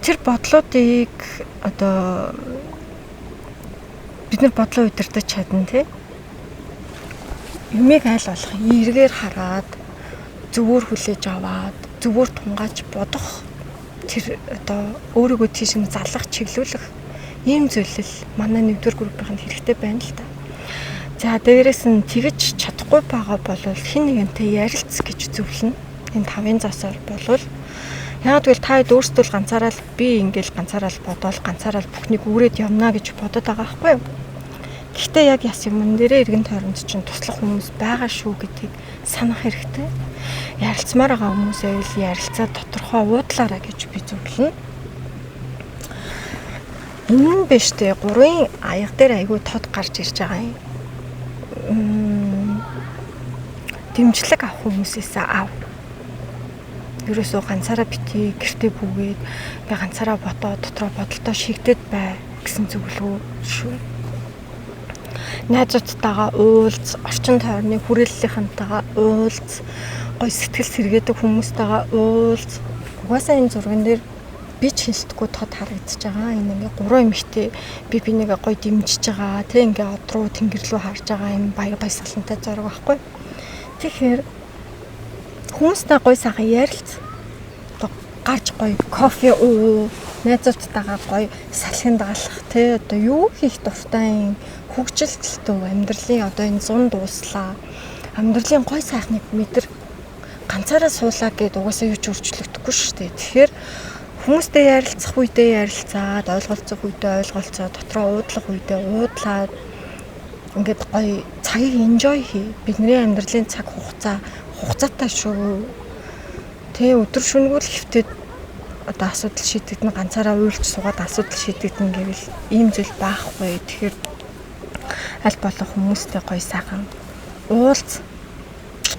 Тэр бодлуудыг одоо бид нар бодлоо удирдах чадна тий. Юмыг айл болох эргээр хараад зөвөр хүлээж аваад зөвөр тунгааж бодох тэр одоо өөрийгөө тийш нь залах чиглүүлэх ийм зүйлэл манай нэгдүгээр группийнхэнд хэрэгтэй байна л та. За дээрээс нь тэгж чадахгүй байгаа бол хэн нэгэнтэй ярилц гэж зөвлөнө. Энэ 5-ын засаар болвол Яг тэгвэл та хэд өөрсдөө л ганцаараа л би ингээл ганцаараа л бодоол ганцаараа л бүхнийг үүрээд явна гэж бодод байгаа байхгүй юу? Гэхдээ яг яс юмн дээрээ эргэн тойронд чинь туслах хүмүүс байгаа шүү гэдгийг санах хэрэгтэй. Ярилцмаар байгаа хүмүүсээ л ярилцаа тодорхой уудлаарай гэж би зөвлөнө. Энэ нь биш те гурвын аяга дээр айгүй тод гарч ирж байгаа юм. Дэмжлэг авах хүмүүсээс ав. Ерөөсөө ганцаараа битгий гэртээ бүүгээд ингээ ганцаараа бодоо дотроо бодолтой шигдэд бай гэсэн зөвлөгөө шүү. Найзуудтайгаа уулз, орчин тойрны хүрээллийнхэнтэйгээ уулз, гой сэтгэл сэргээдэг хүмүүстэйгээ уулз. Угаасаа энэ зурган дээр би ч хэлтгүү тод харагдаж байгаа. Энэ ингээ гурван эмэгтэй би бинийгээ гой дэмжиж байгаа. Тэ ингээ од руу тэнгэр рүү харж байгаа юм баяр баясгалантай зураг байхгүй. Тэгэхээр хүмүүстэй гой сайхан ярилц. Одоо гарч гой кофе уу, найзуудтайгаа гой салхинд галах тэ одоо юу хийх дуртай юм хөгжилтөлтөө амьдралын одоо энэ зун дууслаа. Амьдралын гой сайхныг мэдэр ганцаараа суулаа гэд угаасаа юу ч өөрчлөгдөхгүй шүү дээ. Тэгэхээр хүмүүстэй ярилцах үедээ ярилцаад, ойлголцох үедээ ойлголцоо, дотроо уудлах үедээ уудлаад ингээд гоё цагийг enjoy хий. Бидний амьдралын цаг хугацаа хугацаатай шүү. Тэ өдөр шөнөгүй л хэвтээд одоо асуудал шийдэгдэн ганцаараа уйлж суугаад асуудал шийдэгдэн гэвэл ийм зүйл байхгүй. Тэгэхээр аль болох хүмүүстэй гоё сайхан уулз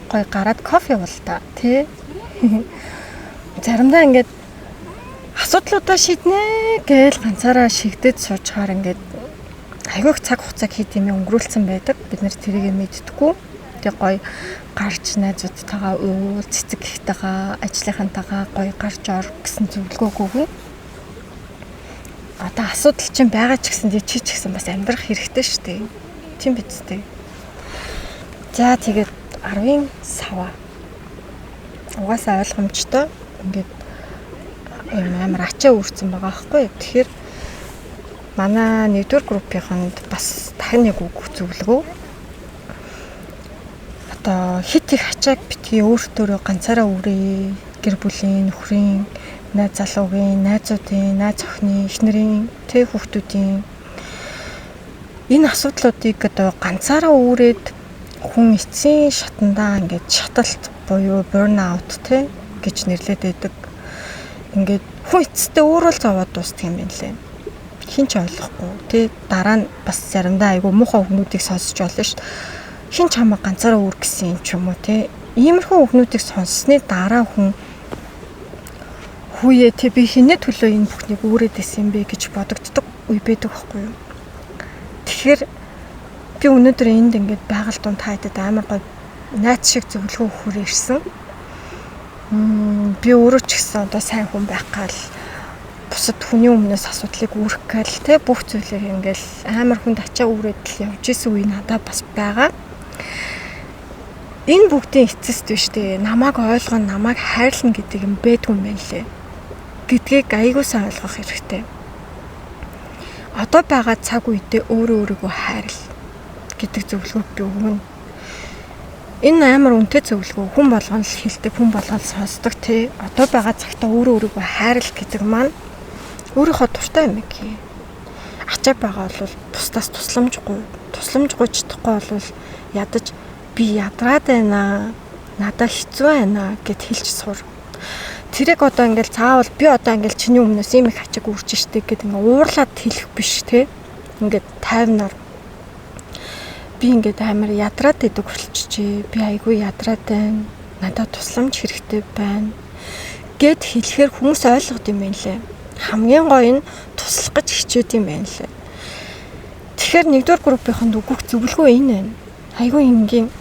гоё гараад кофе уул та тий. Заримдаа ингээд асуудлуудаа шийднэ гээл ганцаараа шигдээд суучаар ингээд айгүйх цаг хугацааг хэд юм өнгөрүүлсэн байдаг. Бид нэр тэрийг мэддэггүй. Тэг гоё гарч найзуудтайгаа уул, цэцэг гихтэйгээ, ажлынхантайгаа гоё гарч ор гэсэн зөвлөгөөг өгнө. Одоо асуудал чинь байгаа ч гэсэн чи ч гэсэн бас амьдрах хэрэгтэй шүү дээ. Тийм биз дээ. За тэгээд 10-ын сава. Угаасаа ойлгомжтой. Ингээд юм амар ачаа үүрсэн байгаа байхгүй. Тэгэхээр манай нэгдүгээр группийнханд бас дахин нэг үг зөвлөгөө. Одоо хит их ачааг битгий өөртөөрөө ганцаараа үүрээ. Гэр бүлийн, нөхрийн, найз залуугийн, найзуудын, найз охины, эхнэрийн, тэ хүүхдүүдийн энэ асуудлуудыг одоо ганцаараа үүрээд хүн эцсийн шатандаа ингээд шаталт буюу burnout тэ гэж нэрлэдэг байдаг. Ингээд хүн эцэстээ өөрөө л зовоод дуустдаг юм байна лээ. Хин ч ойлгохгүй тэ дараа нь бас заримдаа айгүй муухай үгнүүдийг сонсч болно шүү дээ. Хин ч хамаа ганцаараа үүр гэсэн юм ч юм уу тэ. Иймэрхүү үгнүүдийг сонссны дараа хүн хүүе тэ би хинээ төлөө энэ бүхнийг үүрээд исэн юм бэ гэж бодогддог үе байдаг байхгүй юу. Тэгэхээр би өнөөдөр энд ингээд байгаль дунд та хэдэд амар гоё найз шиг зөвлөгөө өгөхөр ирсэн. Би өөрөө ч гэсэн одоо сайн хүн байх гал бусад хүний өмнөөс асуудлыг үүрэх гал те бүх зүйлийг ингээл амар хүнд ачаа үүрээд л явж исэн үе надад бас байгаа. Энэ бүгдийн эцэст биш те намайг ойлгоно, намайг хайрлана гэдэг юм байдгүй юм байна лээ гэдгийг айгүй сайн ойлгох хэрэгтэй. Одоо байгаа цаг үедээ өөрөө өөрийгөө хайрл гэдэг зөвлөгөөг би өгнө. Энэ амар үнэтэй зөвлөгөө хүн болгон л хэлдэг, хүн болгон л сонсдог тий. Одоо байгаа цагтаа өөрөө өөрийгөө хайрл гэдэг маань өөрийнхөө дуртай юм хий. Ачаа байгаа бол бусдаас тусламжгүй, тусламжгүй чадахгүй бол ядаж би ядраад байна. Надад хэцүү байна гэд хэлж сур. Тэрийг одоо ингээл цаавал би одоо ингээл чиний өмнөөс ийм их ачааг үүрч штэ гэд ингээ уурлаад хэлэх биш те. Ингээд тайвнаар би ингээд амар ядраад идэг болчихжээ. Би айгүй ядраад байна. Надад тусламж хэрэгтэй байна гэд хэлэхээр хүмүүс ойлгод юм байна лээ. Хамгийн гоё нь туслах гэж хичээд юм байна лээ. Тэгэхээр нэгдүгээр группийнхэнд өгөх зөвлөгөө энэ байна. Айгүй энгийн.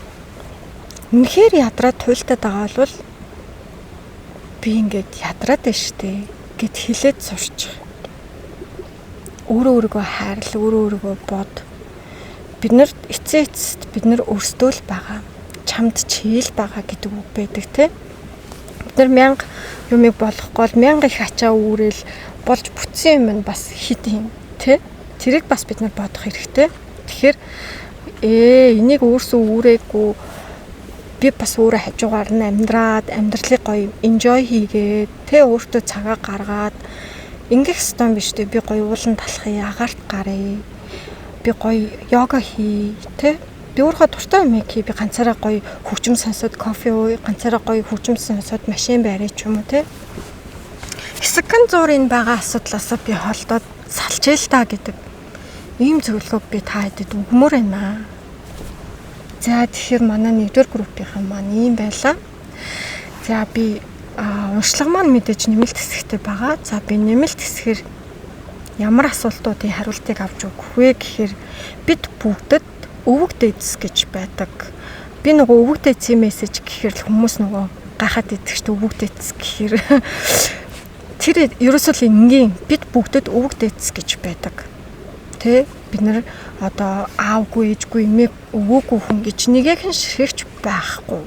Үнэхээр ядраад туйлтаад байгаа бол би ингээд ядраад байна штэ гэд хэлээд сурчих. Өөрөө өөрийгөө хайрл, өөрөө өөрийгөө бод. Бид нар эцээ эцэст бид нар өөрсдөө л байгаа. Чамд чийл байгаа гэдэг үг байдаг те. Бид нар мянга юмыг болохгүй бол мянга их ачаа үүрэл болж бүтсэн юм нь бас хит юм те. Тэрийг бас бид нар бодох хэрэгтэй. Тэгэхээр энийг өөрсөө үүрээгүй Би бас өөрөө хажуугаар нь амьдраад, амьдралыг гоё enjoy хийгээд, тэ өөртөө цагаа гаргаад ингэх ёстой юм биш үү? Би гоё ууланд алхъя, агаарт гаръя. Би гоё йога хий, тэ? Би өөрийнхөө дуртай юмыг хий. Би ганцаараа гоё хөгжим сонсоод кофе ууя, ганцаараа гоё хөгжим сонсоод машин барья ч юм уу, тэ? Хэсэгхэн зуур энэ байгаа асуудлаасаа би холдоод салчээ л та гэдэг ийм зөвлөгөөг би та хэдэд өгмөр байна. За, тэгэхээр манай нэгдүгээр группийнхан маань ийм байлаа. За, би уншлага маань мэдээж нэмэлт хэсэгтэй байгаа. За, би нэмэлт хэсгээр ямар асуултуудын хариултыг авч өгөх вэ гэхээр бид бүгдэд өвөг дээдэс гэж байдаг. Би нөгөө өвөг дээдсийн мессеж гэхээр л хүмүүс нөгөө гайхаад идэх шүү дээ, өвөг дээдэс гэхээр тэр ерөөсөө л энгийн, бид бүгдэд өвөг дээдэс гэж байдаг. Тэ, бид нар одоо аавгүй, ээжгүй, эмээ өвөөгүй хүн гэж нэгэн ширхэгч байхгүй.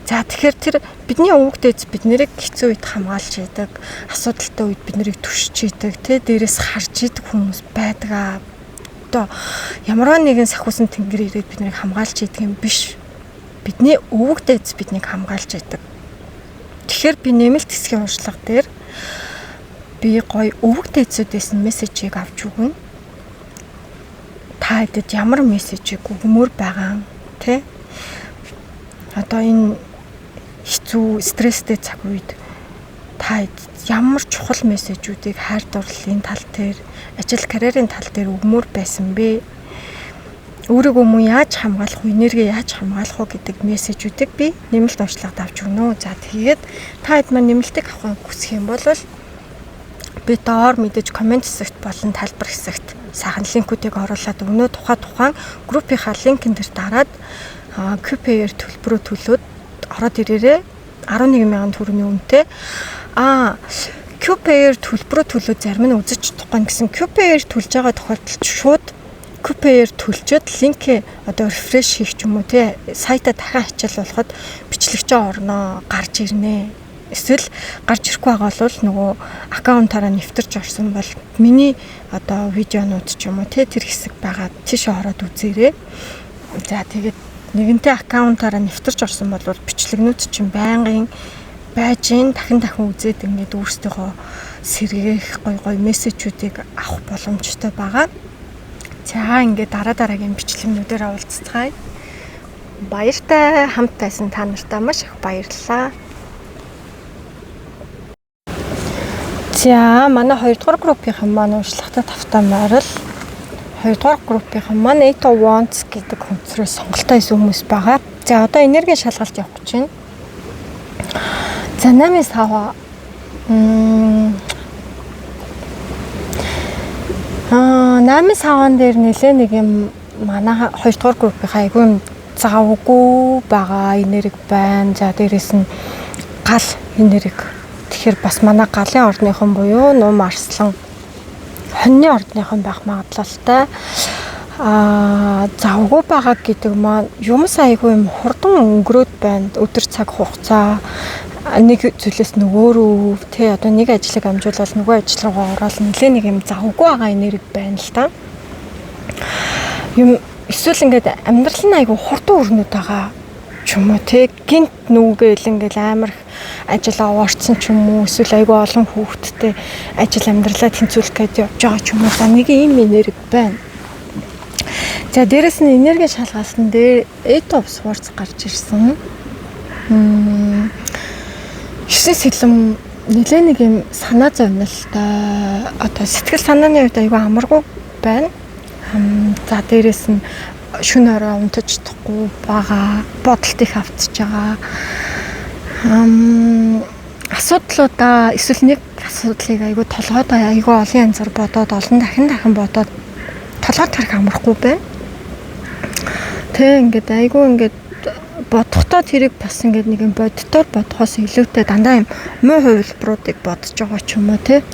За, тэгэхээр тэр бидний өвөг дээдэс бид нарыг хэцүү үед хамгаалж идэг, асуудалтай үед бид нарыг түшиж идэг, тэ, дээрээс харж идэг хүмүүс байдаг аа. Одоо ямар нэгэн сахиусан тэнгэр ирээд бид нарыг хамгаалж идэг юм биш. Бидний өвөг дээдэс биднийг хамгаалж идэг. Тэгэхээр би нэмэлт хэсгийн уншлага дээр би гоё өвөг дээдсүүдээс нь мессежийг авч өгнө. Та хэдэд ямар мессежийг өгмөр байгаа юм, тэ? Одоо энэ хэцүү стресстэй цаг үед та ямар чухал мессежүүдийг хайр дурлалын тал дээр, ажил карьерийн тал дээр өгмөр байсан бэ? Өөрийгөө мөн яаж хамгаалах вэ, энерги яаж хамгаалах вэ гэдэг мессежүүдийг би нэмэлт уншлагад авч өгнө. За, тэгээд та хэд маань нэмэлтийг авахыг хүсэх юм бол би доор мэдээж comment хэсэгт болон тайлбар хэсэгт сайхан линкүүдийг оруулаад өгнө. Тухайн группийнхаа линкэн дээр дараад QPR төлбөрөө төлөөд ороод ирээрээ, 11 мянган төгрөгийн үнэтэй. QPR төлбөрөө төлөөд зарим нь үзэж чадахгүй гэсэн, QPR төлж байгаа тохиолдолд шууд QPR төлчөөд линкээ одоо refresh хийх ч юм уу, те, сайтаа дахин ачаалуулахад бичлэгчээ орноо, гарч ирнэ. Эсвэл гарч ирэхгүй байгаа бол нөгөө аккаунтаараа нэвтэрч орсон бол миний одоо видеонууд ч юм уу, те, тэр хэсэг байгаа, тийшээ ороод үзээрэй. За, тэгээд нэгэнтээ аккаунтаараа нэвтэрч орсон бол бичлэгнүүд чинь байнгын байж гин, дахин дахин үзээд ингээд өөрсдийнхөө сэргээх гой гой мессежүүдийг авах боломжтой байгаа. За, ингээд дараа дараагийн бичлэгнүүдээр уулзцгаая. Баяртай, хамт байсан та нартай маш их баярлалаа. За, манай 2 дугаар группийнхан маань уншлагатай тавтай морил. 2 дугаар группийнхан маань Eight of Wands гэдэг хүнсрээс сонголтоо хийсэн хүмүүс байгаа. За, одоо энергийн шалгалт явах гэж байна. За, 8 сава 8 саван дээр нэлээ нэг юм манай 2 дугаар группийнхаа айгүй юм завгүй байгаа энерги байна. За, дээрэс нь гал энерги. Тэгэхээр бас манай галын ордныхон буюу нум, арслан, хоньны ордныхон байх магадлалтай. Завгүй байгаа гэдэг маань юмс айгүй юм хурдан өнгөрөөд байна. Өдөр цаг хугацаа нэг зүйлээс нөгөө рүү, тий, одоо нэг ажлыг амжуулаад нөгөө ажил руугаа ороод нэлээ нэг юм завгүй байгаа энерги байна л та. Юм эсвэл ингээд амьдрал нь айгүй хурдан өрнөд байгаа ч юм уу, тий, гинт нүгээл ингээл амар их ажил аваарцсан ч юм уу, эсвэл айгүй олон хүүхэдтэй ажил амьдралаа тэнцвүүлэх гээд явж байгаа ч юм уу. За, нэг ийм энерги байна. За, дээрэс нь энерги шалгаалсан дээр Eight of Swords гарч ирсэн. 9 сэлэм нэлээ нэг юм санаа зовнилтой, одоо сэтгэл санааны хувьд айгүй амаргүй байна. За, дээрэс нь шөнө орой унтаж чадахгүй байгаа, бодолт их автж байгаа. Асуудлуудаа эсвэл нэг асуудлыг айгүй толгойд айгүй олон янзаар бодоод, олон дахин дахин бодоод толгойд харах амархгүй байна. Тэ, ингээд айгүй ингээд бодохдоо тэрийг бас ингээд нэг юм боддоор бодохоос илүүтэй дандаа юм муу хувилбаруудыг бодож байгаа ч юм уу, тэ.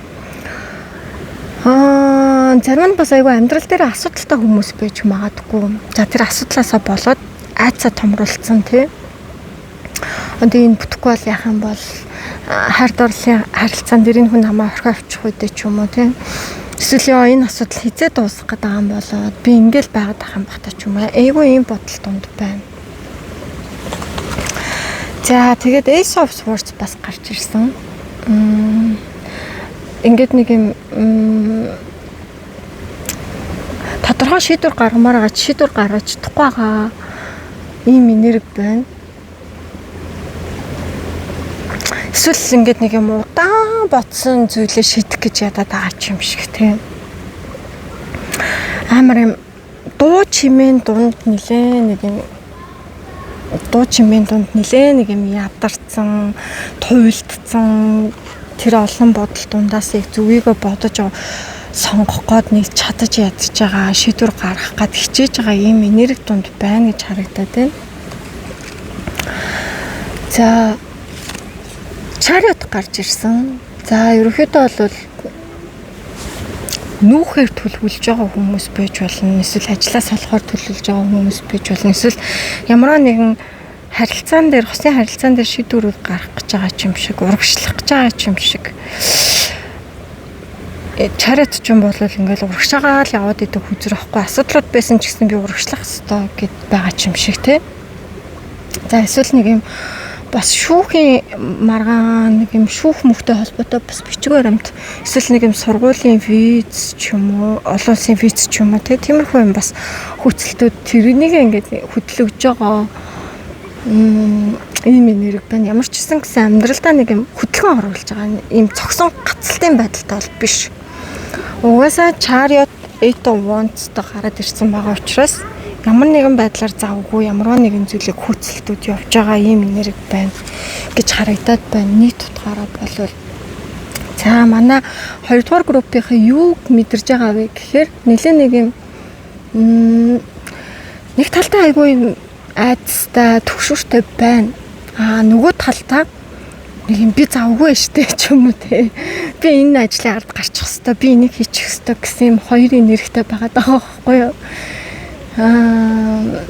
Зарим нь бас айгүй амьдрал дээр асуудалтай хүмүүс байж магадгүй. За, тэр асуудлаасаа болоод айцаа томруулсан, тий. Одоо энэ бүтэхгүй бол яах юм бол, хайр дурлалын харилцаан дээр энэ хүн намайг орхио авчих үедээ ч юм уу, тий. Эсвэл ёо, энэ асуудал хизээ дуусах гэдэг юм болоод би ингээл байгаад ах юм бах та ч юм уу. Айгүй ийм бодол дунд байна. За, тэгээд Ace of Swords бас гарч ирсэн. Ингээд нэг юм тодорхой шийдвэр гаргамаар байгаа, шийдвэр гаргаж чадахгүй байгаа ийм энерги байна. Эсвэл ингээд нэг юм удаан бодсон зүйлээ шийдэх гэж ядаад байгаа ч юм шиг тийм. Амар юм дуу чимээн дунд нилээ нэг юм дуу чимээн дунд нилээ нэг юм ядарсан, туйлдсан тэр олон бодол дундаас яг зүгийгөө бодож сонгох гээд нэг чадаж ядаж байгаа, шийдвэр гаргах гээд хичээж байгаа ийм энерги дунд байна гэж харагдаад байна. За, Chariot гарч ирсэн. За, ерөнхийдөө бол нүүхээр төлөвлөж байгаа хүмүүс байж болно. Эсвэл ажлаа солихоор төлөвлөж байгаа хүмүүс байж болно. Эсвэл ямар нэгэн харилцаан дээр, хосын харилцаан дээр шийдвэрүүд гаргах гэж байгаа ч юм шиг, урагшлах гэж байгаа ч юм шиг. Chariot ч юм бол ингээл урагшаагаа л яваад идэг хүзэр ахгүй, асуудлууд байсан ч гэсэн би урагшлах ёстой гэд байгаа ч юм шиг тий. За, эсвэл нэг юм бас шүүхийн маргаан, нэг юм шүүх мөхтэй холбоотой бас бичиг баримт, эсвэл нэг юм сургуулийн виз ч юм уу, олон улсын виз ч юм уу тий, тиймэрхүү юм бас хөөцөлтүүд тэрнийг ингээд хөдлөгдөж байгаа ийм энерги байна. Ямар ч гэсэн гэсэн амьдралдаа нэг юм хөдөлгөөн оруулж байгаа ийм цогсон гацалтын байдалтай бол биш. Угаасаа Chariot Eight of Wands-тай гараад ирсэн байгаа учраас ямар нэгэн байдлаар завгүй ямар нэгэн зүйлийг хөөцөлтүүд явж байгаа ийм энерги байна гэж харагдаад байна. Нийт утгаараа болвол за, манай хоёрдугаар группийн юуг мэдэрж байгаа вэ гэхээр нэлээ нэг юм нэг талдаа айгүй юм айдастай, түгшүүртэй байна. Аа, нөгөө талдаа нэг юм би завгүй штэ ч юм уу те. Би энэ ажлын ард гарчих хэвээр, би энийг хийчих хэвээр гэсэн юм хоёр энергитэй байгаа даа байхгүй юу? Аа,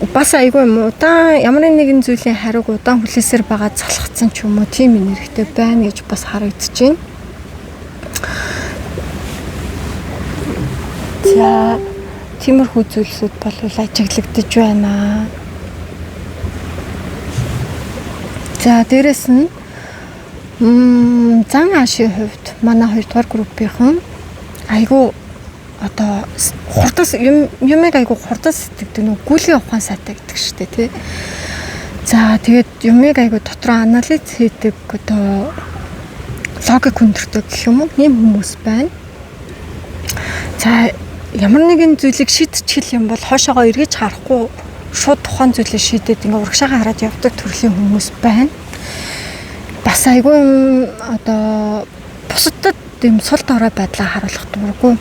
бас айгүй юм удаан ямар нэгэн зүйлийн хариуг удаан хүлээсээр байгаа залхацсан ч юм уу, тийм энергитэй байна гэж бас харагдаж байна. За, тиймэрхүү зүйлсүүд бол ажиглагдаж байна. За, дээрэс нь зан аашийн хувьд манай хоёрдугаар группийнхан айгүй одоо хурдан юмыг айгүй хурдан сэтгэдэг, нөө гүйлгээ ухаан сайтай гэдэг штэ тий. За, тэгээд юмыг айгүй дотроо анализ хийдэг, одоо логик хүндэрдэг гэх юм уу, ийм хүмүүс байна. За, ямар нэгэн зүйлийг шийдчихэл юм бол хойшоогоо эргэж харахгүй шууд тухайн зүйлээ шийдээд ингээ урагшаага хараад явдаг төрлийн хүмүүс байна. Бас айгүй юм одоо бусадад юм сул дорой байдлаа харуулах дургүй,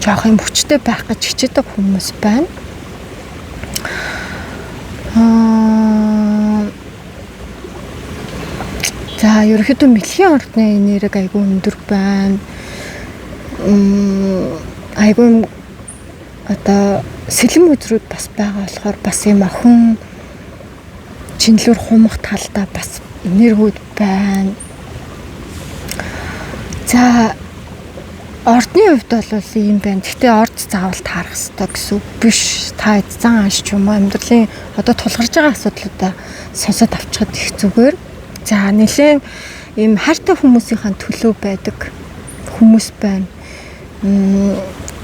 жоох юм хүчтэй байх гэж хичээдэг хүмүүс байна. За, ерөнхийдөө мэлхийн ордны энерги айгүй өндөр байна. Айгүй юм одоо сэлэм үзрүүд бас байгаа болохоор бас юм охин чинлүүр хумах талдаа бас энергиуд байна. За, ордны хувьд бол ийм байна. Гэхдээ орд заавал таарах ёстой гэсэн үг биш. Та зан ааш ч юм уу амьдралын одоо тулгарч байгаа асуудлуудаа сонсоод авчихад их зүгээр. За, нэлээд ийм хайртай хүмүүсийнхаа төлөө байдаг хүмүүс байна.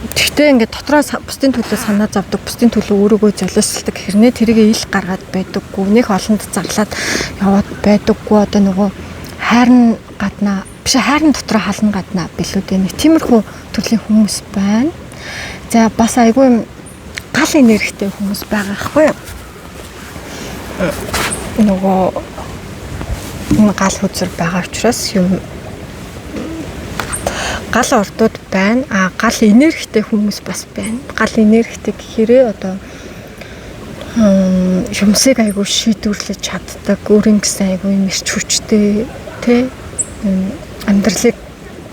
Гэхдээ ингээд дотроо бусдын төлөө санаа зовдөг, бусдын төлөө өөрийгөө золиослдог хэрнээ тэрийг ил гаргаад байдаггүй, нэх олонд зарлаад яваад байдаггүй. Одоо нөгөө хайрн гаднаа биш, хайрн дотроо хална гаднаа билүү дээ. Нэг тиймэрхүү төрлийн хүмүүс байна. За, бас айгүй юм гал энергитэй хүмүүс байгаа хгүй юу? Нөгөө энэ гал хүзэр байгаа учраас юм гал ордууд байна. А гал энергитэй хүмүүс бас байна. Гал энергитэй гэхээрээ одоо юмсыг айгүй шийдвэрлэж чаддаг, өөрийн гэсэн айгүй юм эрч хүчтэй тэ, амьдралыг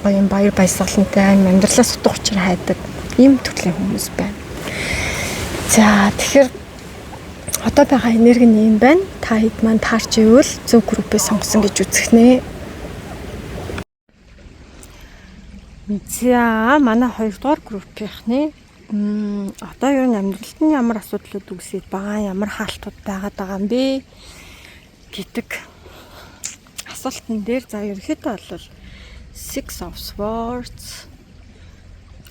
гоё юм баяр баясгалантай амьдралаас утга учир хайдаг ийм төрлийн хүмүүс байна. За, тэгэхээр одоо байгаа энерги нь ийм байна. Та хэд маань таарч ивэл зөв группээ сонгосон гэж үзэх нэ. За, манай хоёрдугаар группийнхны одоо юу амьдралд нь ямар асуудлууд үүсээд байгаа, ямар хаалтууд байгаад байгаа юм бэ? Гэдэг асуултан дээр, за, ерөнхийдөө бол Six of Swords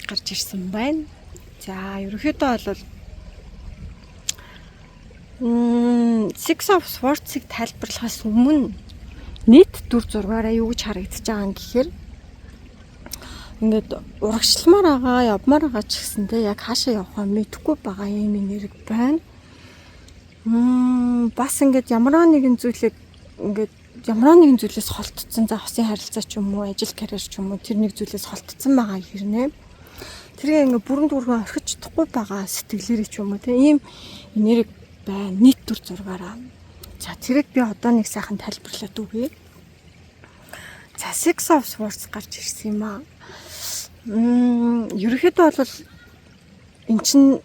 гарч ирсэн байна. За, ерөнхийдөө бол Six of Swords-ыг тайлбарлахаас өмнө нийт дүр зургаараа юу гэж харагдаж байгаа юм гэхээр ингээд урагшламаар байгаа, явмаар байгаа ч гэсэндээ яг хаашаа явахаа мэдэхгүй байгаа юм энерги байна. Бас ингээд ямар нэгэн зүйлийг, ингээд ямар нэгэн зүйлээс холтцсон, за, хосын харилцаа ч юм уу, ажил, карьер ч юм уу, тэр нэг зүйлээс холтцсон байгаа хэрнээ. Тэрийг ингээд бүрэн дүүргэн орхиж чадахгүй байгаа сэтгэлээрээ ч юм уу, тийм ийм энерги байна нийт дүр зургаараа. За, тэрийг би одоо нэг сайхан тайлбарлаад өгье. За, Six of Swords гарч ирсэн юм аа. Ерөнхийдөө бол эн чинь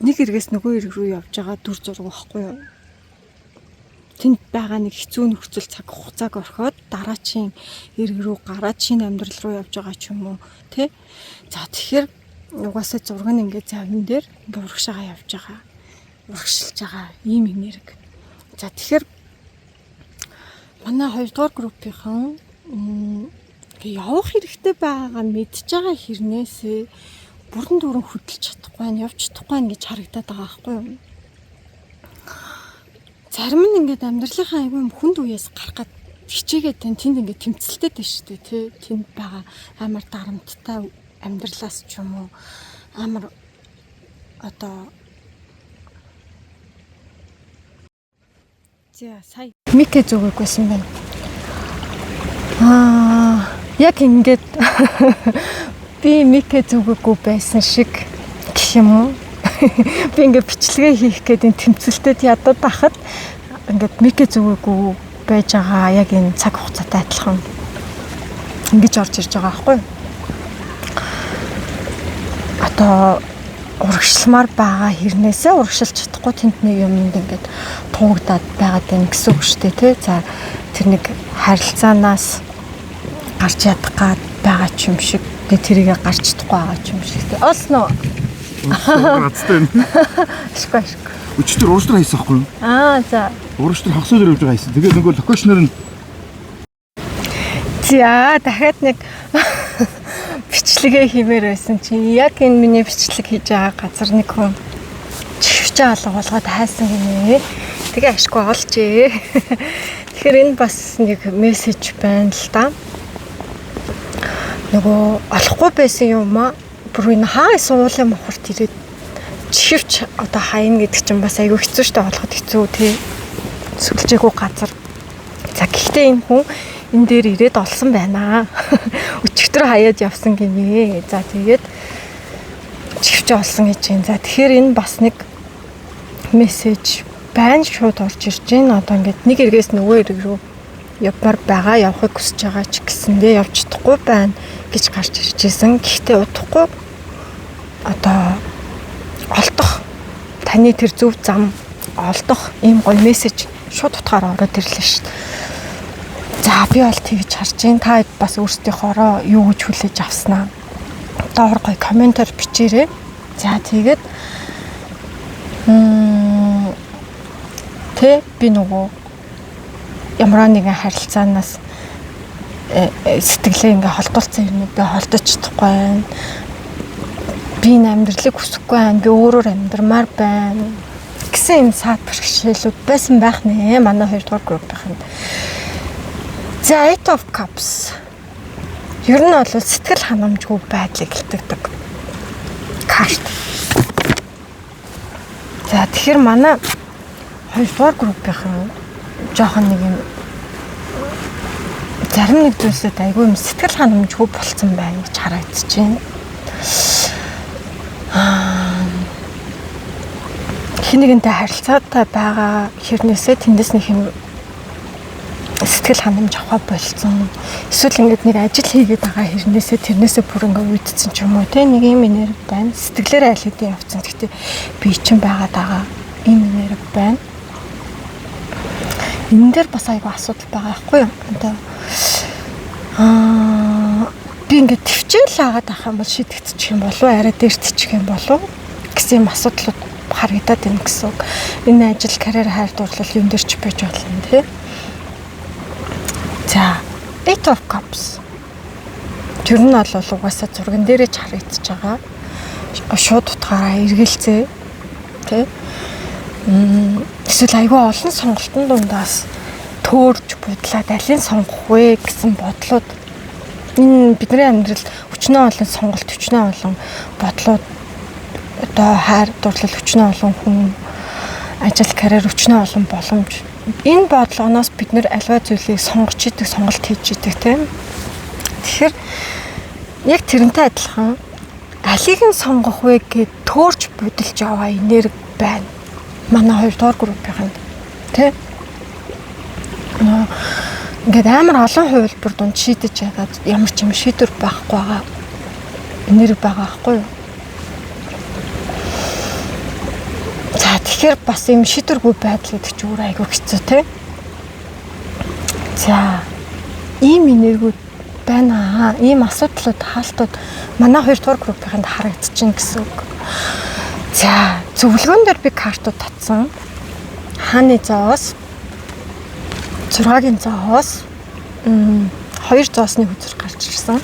нэг эргээс нөгөө эрг рүү явж байгаа дүр зураг байхгүй юу? Тэнд байгаа нэг хэцүү нөхцөл, цаг хугацааг орхиод дараачийн эрг рүү гараад шинэ амьдрал руу явж байгаа ч юм уу, тий? За, тэгэхээр угаасаа зураг нь ингээд завин дээр ингээд урагшаага явж байгаа. Урагшилж байгаа ийм энерги. За, тэгэхээр манай хоёрдугаар группийнхан явах хэрэгтэй байгаагаа мэдж байгаа хэрнээсээ бүрэн дүүрэн хөдөлж чадахгүй байна, явж чадахгүй байна гэж харагдаад байгаа байхгүй юу? Зарим нь ингээд амьдралынхаа айгүй юм хүнд үеэс гарах гээд хичээгээд тань тэнд ингээд тэмцэлтэй байна шүү дээ, тий. Тэнд байгаа амар дарамттай амьдралаас ч юм уу, амар одоо. За, сая mic ээ зөөгөөгүй байсан байна. Аа, яг ингээд би mic ээ зөөгөөгүй байсан шиг гэх юм уу? Би ингээд бичлэгээ хийх гээд энэ тэмцэлтэд ядаад байхад ингээд mic ээ зөөгөөгүй байж байгаа, яг энэ цаг хугацаатай адилхан ингэж орж ирж байгаа байхгүй юу? Одоо урагшламаар байгаа хэрнээсээ урагшилж чадахгүй тэнд нэг юмд ингээд туугдаад байгаад байна гэсэн үг шүү дээ, тий. За, тэр нэг харилцаанаас гарч ядах гад байгаа ч юм шиг. Тэгээ тэрийгэ гарч чадахгүй байгаа ч юм шиг, тий. Олсно уу? Гацтай байна. Ашгүй, ашгүй. Өчигдөр урагш дээр хайсан байхгүй юу? Аа, за. Урагш дээр хагас өдөр явж байгаа хайсан. Тэгээд нөгөө location оор нь За, дахиад нэг бичлэгээ хиймээр байсан чинь яг энэ миний бичлэг хийж байгаа газар нэг хүн чихвчээ алга болгоод хайсан гинэ. Тэгээ ашгүй олжээ. Тэгэхээр энэ бас нэг мессеж байна л да. Нөгөө олохгүй байсан юм аа. Бүр энэ хаа уулын мухарт ирээд чихвч одоо хайна гэдэг чинь бас айгүй хэцүү шттэ, олоход хэцүү, тий. Сүлжээгүй газар. За, гэхдээ энэ хүн энэ дээр ирээд олсон байна. Өчигдөр хаяад явсан гинэ. За, тэгээд чихвч олсон гэж байна. За, тэгэхээр энэ бас нэг мессеж байна, шууд орж ирж байна. Одоо ингээд нэг эргээс нөгөө эрг рүү явмаар байгаа, явахыг хүсэж байгаа ч гэсэндээ явж чадахгүй байна гэж гарч ирж исэн. Гэхдээ удахгүй одоо олдох, таны тэр зөв зам олдох ийм гоё мессеж шууд утгаар ороод ирлээ шүү дээ. За, би бол тэгж харж байна. Та бас өөрсдийнхоороо юу гэж хүлээж авснаа доор гоё comment оор бичээрэй. За, тэгээд тэ би нөгөө ямар нэгэн харилцаанаас сэтгэлээ ингээ холдуулсан юм, би холдож чадахгүй байна. Би энэ амьдралыг хүсэхгүй байна. Би өөрөөр амьдрмаар байна гэсэн юм саад бэрхшээлүүд байсан байх нэ. Манай хоёрдугаар группийнхэнд. За, Eight of Cups. Ер нь бол сэтгэл ханамжгүй байдлыг илтгэдэг карт. За, тэгэхээр манай хоёрдугаар группийнхэн жоохон нэг юм зарим нэг зүйлсэд айгүй юм сэтгэл ханамжгүй болцсон байна гэж харагдаж байна. Аа, хэн нэгэнтэй харилцаатай байгаа хэрнээсээ тэндээс нэг юм сэтгэл ханамж авах болцсон. Эсвэл ингээд нэг ажил хийгээд байгаа хэрнээсээ тэрнээсээ бүр ингээд уйдсан ч юм уу, те, нэг юм энерги байна. Сэтгэлээр аль хэдийн явцсан. Гэхдээ би чинь байгаад байгаа ийм энерги байна. Энэ дээр бас айгүй асуудал байгаа байхгүй юу? Одоо би ингээд төвчээл агаад авах юм бол шийдэгдчих юм болов уу? Арай дээртчих юм болов уу гэсэн юм асуудлууд харагдаад байна гэсэн үг. Энэ ажил, карьер, хайр дурлал юм дээр ч байж болно, тий. Eight of Cups. Тэр нь бол угаасаа зурган дээрээ ч харагдаж байгаа. Шууд утгаараа эргэлзээ. Тэ? Эсвэл айгүй олон сонголтын дундаас төөрж будлаад алийг сонгох вэ гэсэн бодлууд энэ бидний амьдрал өчнөө олон сонголт, өчнөө олон бодлууд, одоо хайр дурлал, өчнөө олон хүн, ажил, карьер, өчнөө олон боломж. Энэ бодлогоноос бид нэр альва зүйлийг сонгож идэг, сонголт хийж идэг, тийм. Тэгэхээр яг тэрнтэй адилхан алийг нь сонгох вэ гэд төөрч будилж яваа энерги байна. Манай 2 дугаар группийнхэнд, тий. Ингээд амар олон хувилбар дунд шийдэж ядаад ямар ч юм шийдвэр байхгүй байгаа энерги байгаа байхгүй юу? За, тэгэхээр бас юм шийдвэргүй байдал гэдэг чинь өөр айгүй хэцүү, тий. За, ийм энергиуд байна. Ийм асуудлууд, хаалтууд манай 2 дугаар группийнхэнд харагдчихэв гэсэн үг. За, зөвлөгөөн дээр би картууд татсан. Хааны зоос, 6-гийн зоос, хоёр зоосны хөзөр гарч ирсэн.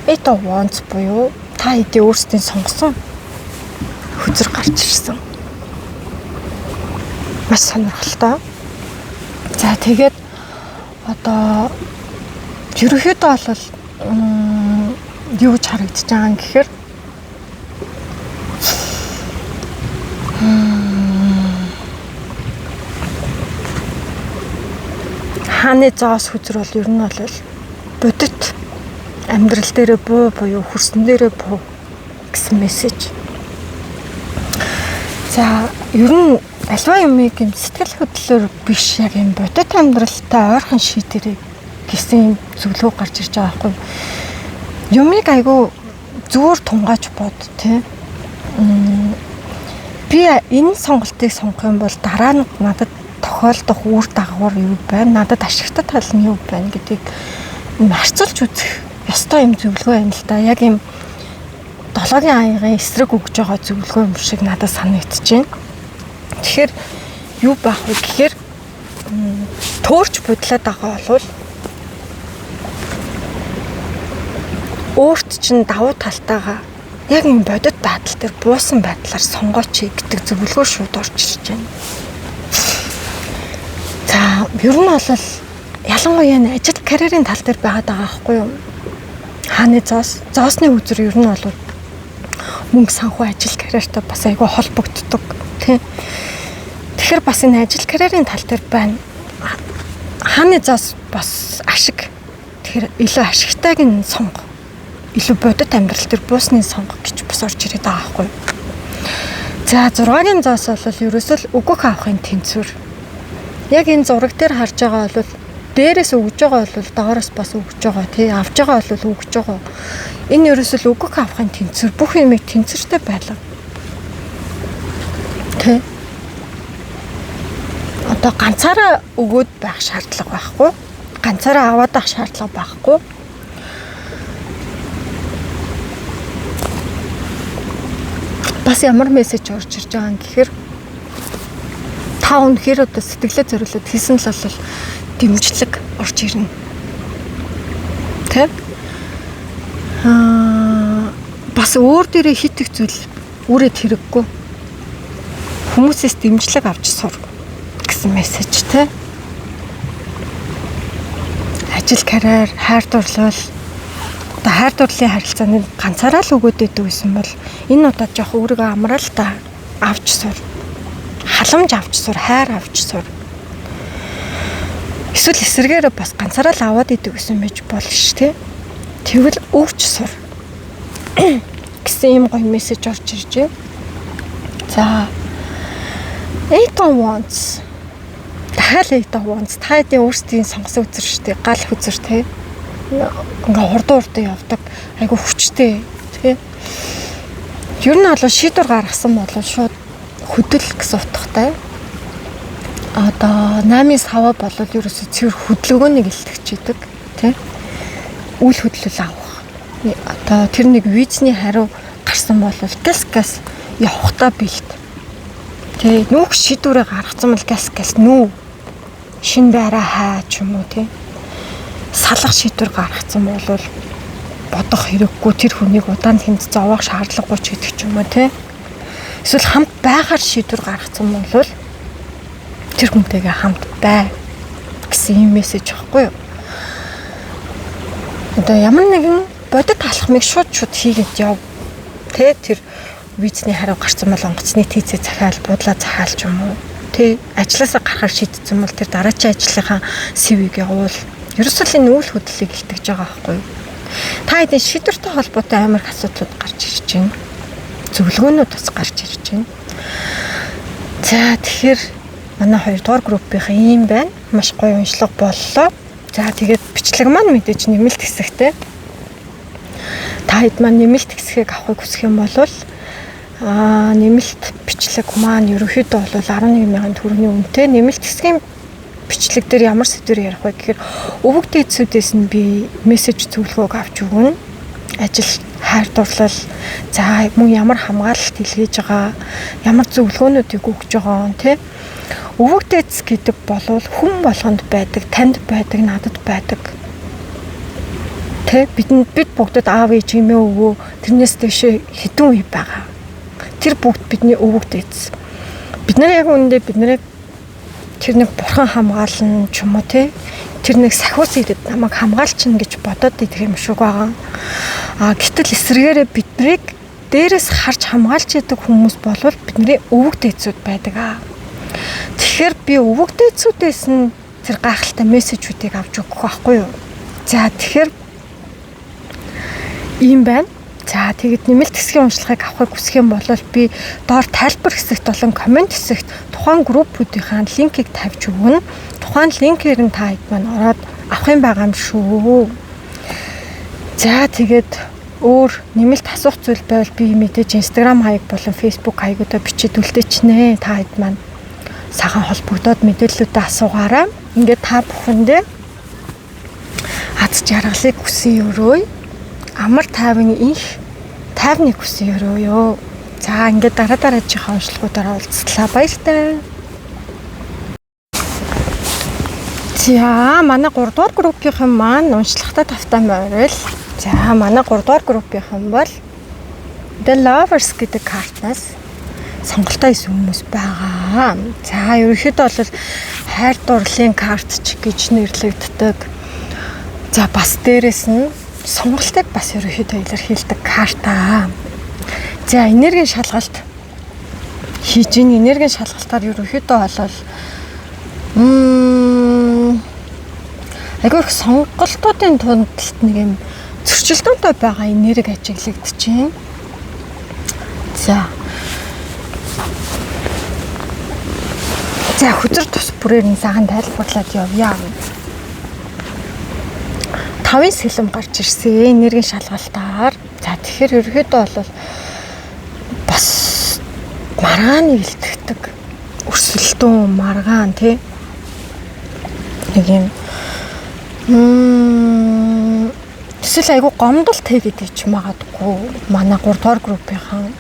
Eight of Wands буюу та хэдий өөрсдийн сонгосон хөзөр гарч ирсэн. Маш сонирхолтой. За, тэгээд одоо ерөнхийдөө бол юу гэж харагдаж байгаа юм гэхээр хааны зоос хөзөр бол ер нь бол бодит амьдрал дээрээ буу буюу хөрсөн дээрээ буу гэсэн мессеж. За, ер нь альва юмыг юм сэтгэл хөдлөлөөр биш, яг юм бодит амьдралтай ойрхон шийдэрэй гэсэн юм зөвлөгөө гарч ирж байгаа байхгүй юу? Юмыг айгүй зүгээр тунгааж бод, тий. Би энэ сонголтыг сонгох юм бол дараа нь надад тохиолдох үр дагавар юу байна, надад ашигтай тал нь юу байна гэдгийг харьцуулж үзэх ёстой юм зөвлөгөө юм л да. Яг юм долоогийн аягийн эсрэг өгж байгаа зөвлөгөө юм шиг надад санагдаж байна. Тэгэхээр юу байх вэ гэхээр төөрч будлаад байгаа бол өөрт чинь давуу талтайгаа яг юм бодит байдал дээр буусан байдлаар сонгооч гэдэг зөвлөгөө шууд орж ирж байна. За, ер нь бол ялангуяа энэ ажил карьерийн тал дээр байгаад байгаа байхгүй юу? Хааны зоос, зоосны үзэр ер нь бол мөнгө санхүү, ажил карьертай бас айгүй холбогддог, тий. Тэгэхээр бас энэ ажил карьерийн тал дээр байна. Хааны зоос бас ашиг. Тэгэхээр илүү ашигтайг нь сонго. Илүү бодит амьдрал дээр буусны сонго гэж бас орж ирээд байгаа байхгүй юу? За, 6-гийн зоос бол ерөөсөө л өгөх авахын тэнцвэр. Яг энэ зураг дээр харж байгаа бол дээрээс өгж байгаа бол доороос бас өгж байгаа, тий, авж байгаа бол өгж байгаа. Энэ ерөөсөө л өгөх авахын тэнцвэр, бүх юмыг тэнцвэртэй байлга. Тий. Одоо ганцаараа өгөөд байх шаардлага байхгүй. Ганцаараа аваад байх шаардлага байхгүй. Бас ямар мессеж орж ирж байгаа юм гэхээр та үнэхээр одоо сэтгэлээ зориулаад хийсэн л бол дэмжлэг орж ирнэ. Тэ? Бас өөр дээрээ хит их зүйл үрээд хэрэггүй. Хүмүүсээс дэмжлэг авч сур гэсэн мессеж, тэ? Ажил, карьер, хайр дурлал, одоо хайр дурлалын харилцааны ганцаараа л өгөөд идэв гэсэн бол энэ удаад жоох өөрийгөө амрал та авч сур. Халамж авч сур, хайр авч сур. Эсвэл эсэргээрээ бас ганцаараа л аваад идэв гэсэн мэж болно ш, тэ. Тэгвэл өгч сур гэсэн ийм гоё мессеж орж ирж байна. За, Eight of Wands. Дахиад Eight of Wands. Та хэдийн өөрсдийн сонгосон үзэр шүү дээ. Гал хөзөр, тэ. Ингээ хурдан хурдан явдаг. Айгу хүчтэй, тэ. Ер нь бол шийдвэр гаргасан бол шууд хөдөл гэсэн утгатай. Одоо 8-ын саваа бол ерөөсөө цэвэр хөдөлгөөнийг илтгэж идэг, тэ. Үйл хөдлөл авах. Одоо тэр нэг визний хариу гарсан бол газ газ явахтаа бэлт. Тэ, нүүх шийдвэрээ гаргацсан бол газ газ нүү. Шин байраа хаа ч юм уу, тэ. Салах шийдвэр гаргацсан бол бодох хэрэггүй, тэр хүнийг удаан тэнд зовоох шаардлагагүй ч гэдэг ч юм уу те. Эсвэл хамт байхаар шийдвэр гаргацсан бол тэр хүнтэйгээ хамт бай гэсэн юм мессеж байхгүй юу? Одоо ямар нэгэн бодит алхмыг шууд хийгээд яв. Тэ, тэр визний хариу гарсан бол онгоцны тийцээ захиал, буудлаа захиал ч юм уу. Тэ, ажлаасаа гарахаар шийдсэн бол тэр дараачийн ажлынхаа CV-г явуул. Ерөөсөө л энэ үйл хөдлөлийг илтгэж байгаа байхгүй юу? Та хэдийн шийдвэртэй холбоотой амар их асуудлууд гарч ирж байна. Зөвлөгөөнүүд бас гарч ирж байна. За, тэгэхээр манай 2 дугаар группийнхэн ийм байна. Маш гоё уншлага боллоо. За, тэгээд бичлэг маань мэдээж нэмэлт хэсэгтэй. Та хэд маань нэмэлт хэсгийг авахыг хүсэх юм бол нэмэлт бичлэг маань ерөнхийдөө бол 11,000 төгрөгийн үнэтэй. Нэмэлт хэсгийн бичлэг дээр ямар сэдвээр ярих вэ гэхээр өвөг дээдсүүдээс нь би мессеж зөвлөгөөг авч өгнө. Ажил, хайр дурлал, за мөн ямар хамгаалалт илгээж байгаа, ямар зөвлөгөөнүүдийг өгч байгаа, тий. Өвөг дээдс гэдэг болвол хүн болгонд байдаг, танд байдаг, надад байдаг. Тэ, бид бүгдэд аав ээж эмээ өвөө тэрнээс дэшээ хэдэн үе байгаа. Тэр бүгд бидний өвөг дээдс. Бид нар яг үүндээ бид нарыг тэр нэг бурхан хамгаална ч юм уу те, тэр нэг сахиус ирээд намайг хамгаалчихна гэж бодоод идэх юм шиг байгаа. А гэтэл эсрэгээрээ биднийг дээрээс харж хамгаалж яадаг хүмүүс болвол бидний өвөг дээдсүүд байдаг аа. Тэгэхээр би өвөг дээдсүүдээс нь тэр гайхалтай мессежүүдийг авч өгөх байхгүй юу? За, тэгэхээр ийм байна. За, тэгэд нэмэлт хэсгийн уншлагыг авахыг хүсэх юм бол би доор тайлбар хэсэгт болон коммент хэсэгт тухайн группүүдийнхаа линкийг тавьж өгнө. Тухайн линкээр нь та хэд маань ороод авах юм байгаа юм шүү. За, тэгээд өөр нэмэлт асуух зүйл байвал би мэдээж Instagram хаяг болон Facebook хаягуудаа бичиж үлдээчнэ. Та хэд маань сайхан холбогдоод мэдээллүүдээ асуугаарай. Ингээд та бүхэндээ аз жаргалыг хүсэн өрөөе. Амар тайван инх тайвныг хүсэн өрөөе. За, ингээд дараа дараагийнхаа уншлагуудаараа уулзлаа. Баяртай. За, манай 3 дугаар группийнхэн маань уншлагатай тавтай морил. За, манай 3 дугаар группийнхэн бол The Lovers гэдэг картаас сонголтоо хийсэн хүмүүс байгаа. За, ерөнхийдөө бол хайр дурлалын карт ч гэж нэрлэгддэг. За, бас дээрэс нь сонголтыг бас ерөнхийдөө илэрхийлдэг карта. За, энергийн шалгалт хийж ин энергийн шалгалтаар ерөнхийдөө бол айгүй их сонголтуудын тундлт нэг юм зөрчилдөөнтэй байгаа энерги ажиглагдчихээн. За. За, хөзөр тус бүрээр нь сайхан тайлбарлаад явъя. 5-ын сэлэм гарч ирсэн энергийн шалгалтаар. За, тэгэхээр ерөнхийдөө бол бас маргааныг илтгэдэг. Өрсөлдөөн, маргаан тий. Нэг юм эсвэл айгүй гомдол тэгээд ич магадгүй манай 3 дугаар группийнхан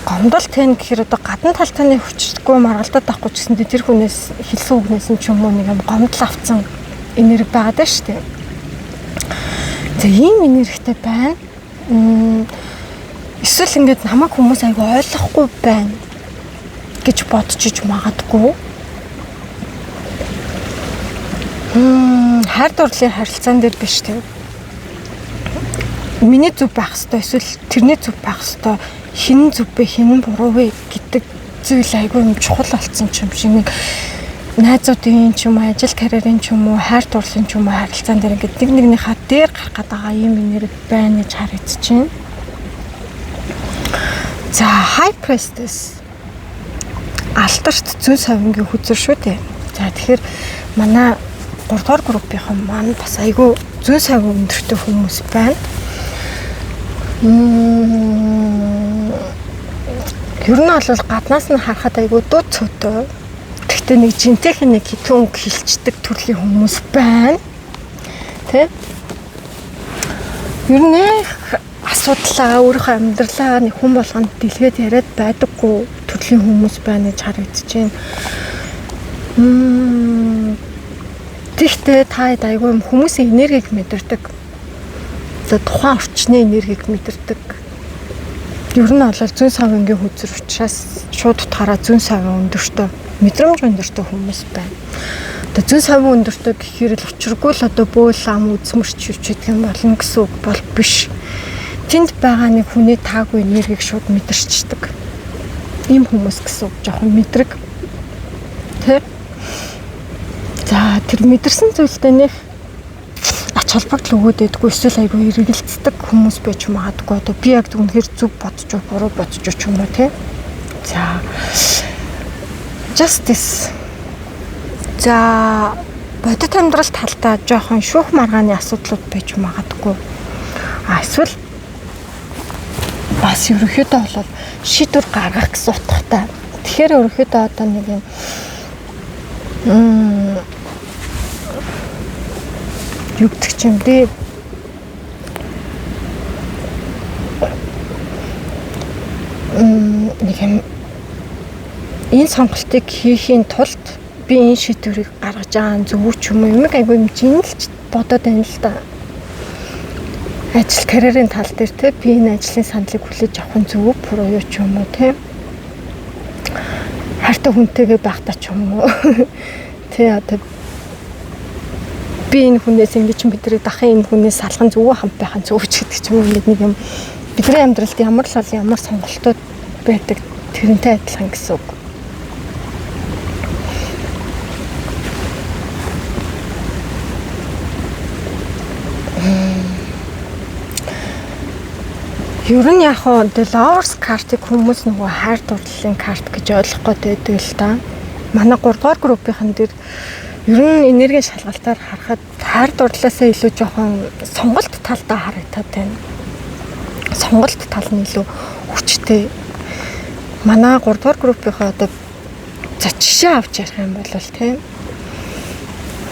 гомдол тэн гэхээр одоо гадна талтаны хүчгүй маргалдаад байхгүй ч гэсэн тэр хүнээс хэлсэн үгнээс нь ч юм уу нэг юм гомдол авцсан энерги байгаад байна шүү дээ. За, ийм энергитэй байна. Эсвэл ингээд намайг хүмүүс айгүй ойлгохгүй байна гэж бодчих магадгүй. Хайр дурлалын харилцаан дээр биш тийм. Миний зүв байх хэвээр эсвэл тэрний зүв байх хэвээр, хэн зүв бэ, хэн буруу вэ гэдэг зүйл айгүй юм чухал болсон юм шиг нэг найзуудын ч юм уу, ажил карьерийн ч юм уу, хайр дурлалын ч юм уу харилцаан дээр ингээд нэг нэгнийхээ дээр гарах гээд байгаа юм энерги байна гэж харагдчихэв. За, High Priestess алдарт зүүн совингийн хүзэр шүү дээ. За, тэгэхээр манай 3 дугаар группийнхан маань бас айгүй зүүн совин өндөртэй хүмүүс байна. Ер нь бол гаднаас нь харахад айгүй дуу цөөтэй. Гэхдээ нэг жинтэйхэн нэг хитэн өнгө хилчдэг төрлийн хүмүүс байна. Тэ? Ер нь асуудлаа, өөрийнхөө амьдралаа нэг хүн болгонд дэлгээд яриад байдаггүй төрлийн хүмүүс байна гэж харагдаж байна. Тэгтээ та хэд айгүй юм хүмүүсийн энергийг мэдэрдэг. За тухайн орчны энергийг мэдэрдэг. Ер нь бол зүүн савынгийн хөзөр учраас шууд утгаараа зүүн савын өндөртэй, мэдрэмж өндөртэй хүмүүс байна. Одоо зүүн савын өндөртэй гэхээр л учиргүй л одоо бөөл ам үзмэрч юу ч гэдэг юм болно гэсэн үг бол биш. Тэнд байгаа нэг хүний таагүй энергийг шууд мэдэрчдэг. Ийм хүмүүс гэсэн үг жоохон мэдрэг. Тэ? За тэр мэдэрсэн зүйлдээ нэх ач холбогдол өгөөд байдгүй эсвэл айгүй эргэлздэг хүмүүс байж магадгүй. Одоо би яг үнэхээр зөв бодож уу, буруу бодож уу ч юм уу те. За justice. За бодит амьдрал талдаа жоохон шүүх маргааны асуудлууд байж магадгүй. А эсвэл бас ерөнхийдөө бол шийдвэр гаргах гэсэн утгатай. Тэгэхээр ерөнхийдөө одоо нэг юм юу гэдэг ч юм бэ? Нэг юм энэ сонголтыг хийхийн тулд би энэ шийдвэрийг гаргаж байгаа нь зөв ч юм уу? Юмэг айгүй юм жинэлж бодоод байна л да. Ажил карьерийн тал дээр те би энэ ажлын саналыг хүлээж авах нь зөв үү, буруу юу ч юм уу те. Хайртай хүнтэйгээ байхдаа ч юм уу. Тэ одоо би энэ хүнээс ингэж мэдрээд ахын энэ хүнээс салах нь зөв үү, хамт байх нь зөв ч гэдэг ч юм уу. Ингээд нэг юм бидний амьдралд ямар л бол ямар сонголтууд байдаг тэрнтэй адилхан гэсэн үг. Ер нь яг хоо The Lovers card-ыг хүмүүс нөгөө хайр дурлалын карт гэж ойлгох гээд байдаг л да. Манай 3 дугаар группийнхэн дээр ер нь энергийн шалгалтаар харахад хайр дурлалаасаа илүү жоохон сонголт талдаа харагдаад байна. Сонголт тал нь илүү хүчтэй. Манай 3 дугаар группийнхаа одоо за жишээ авч ярих юм бол тийм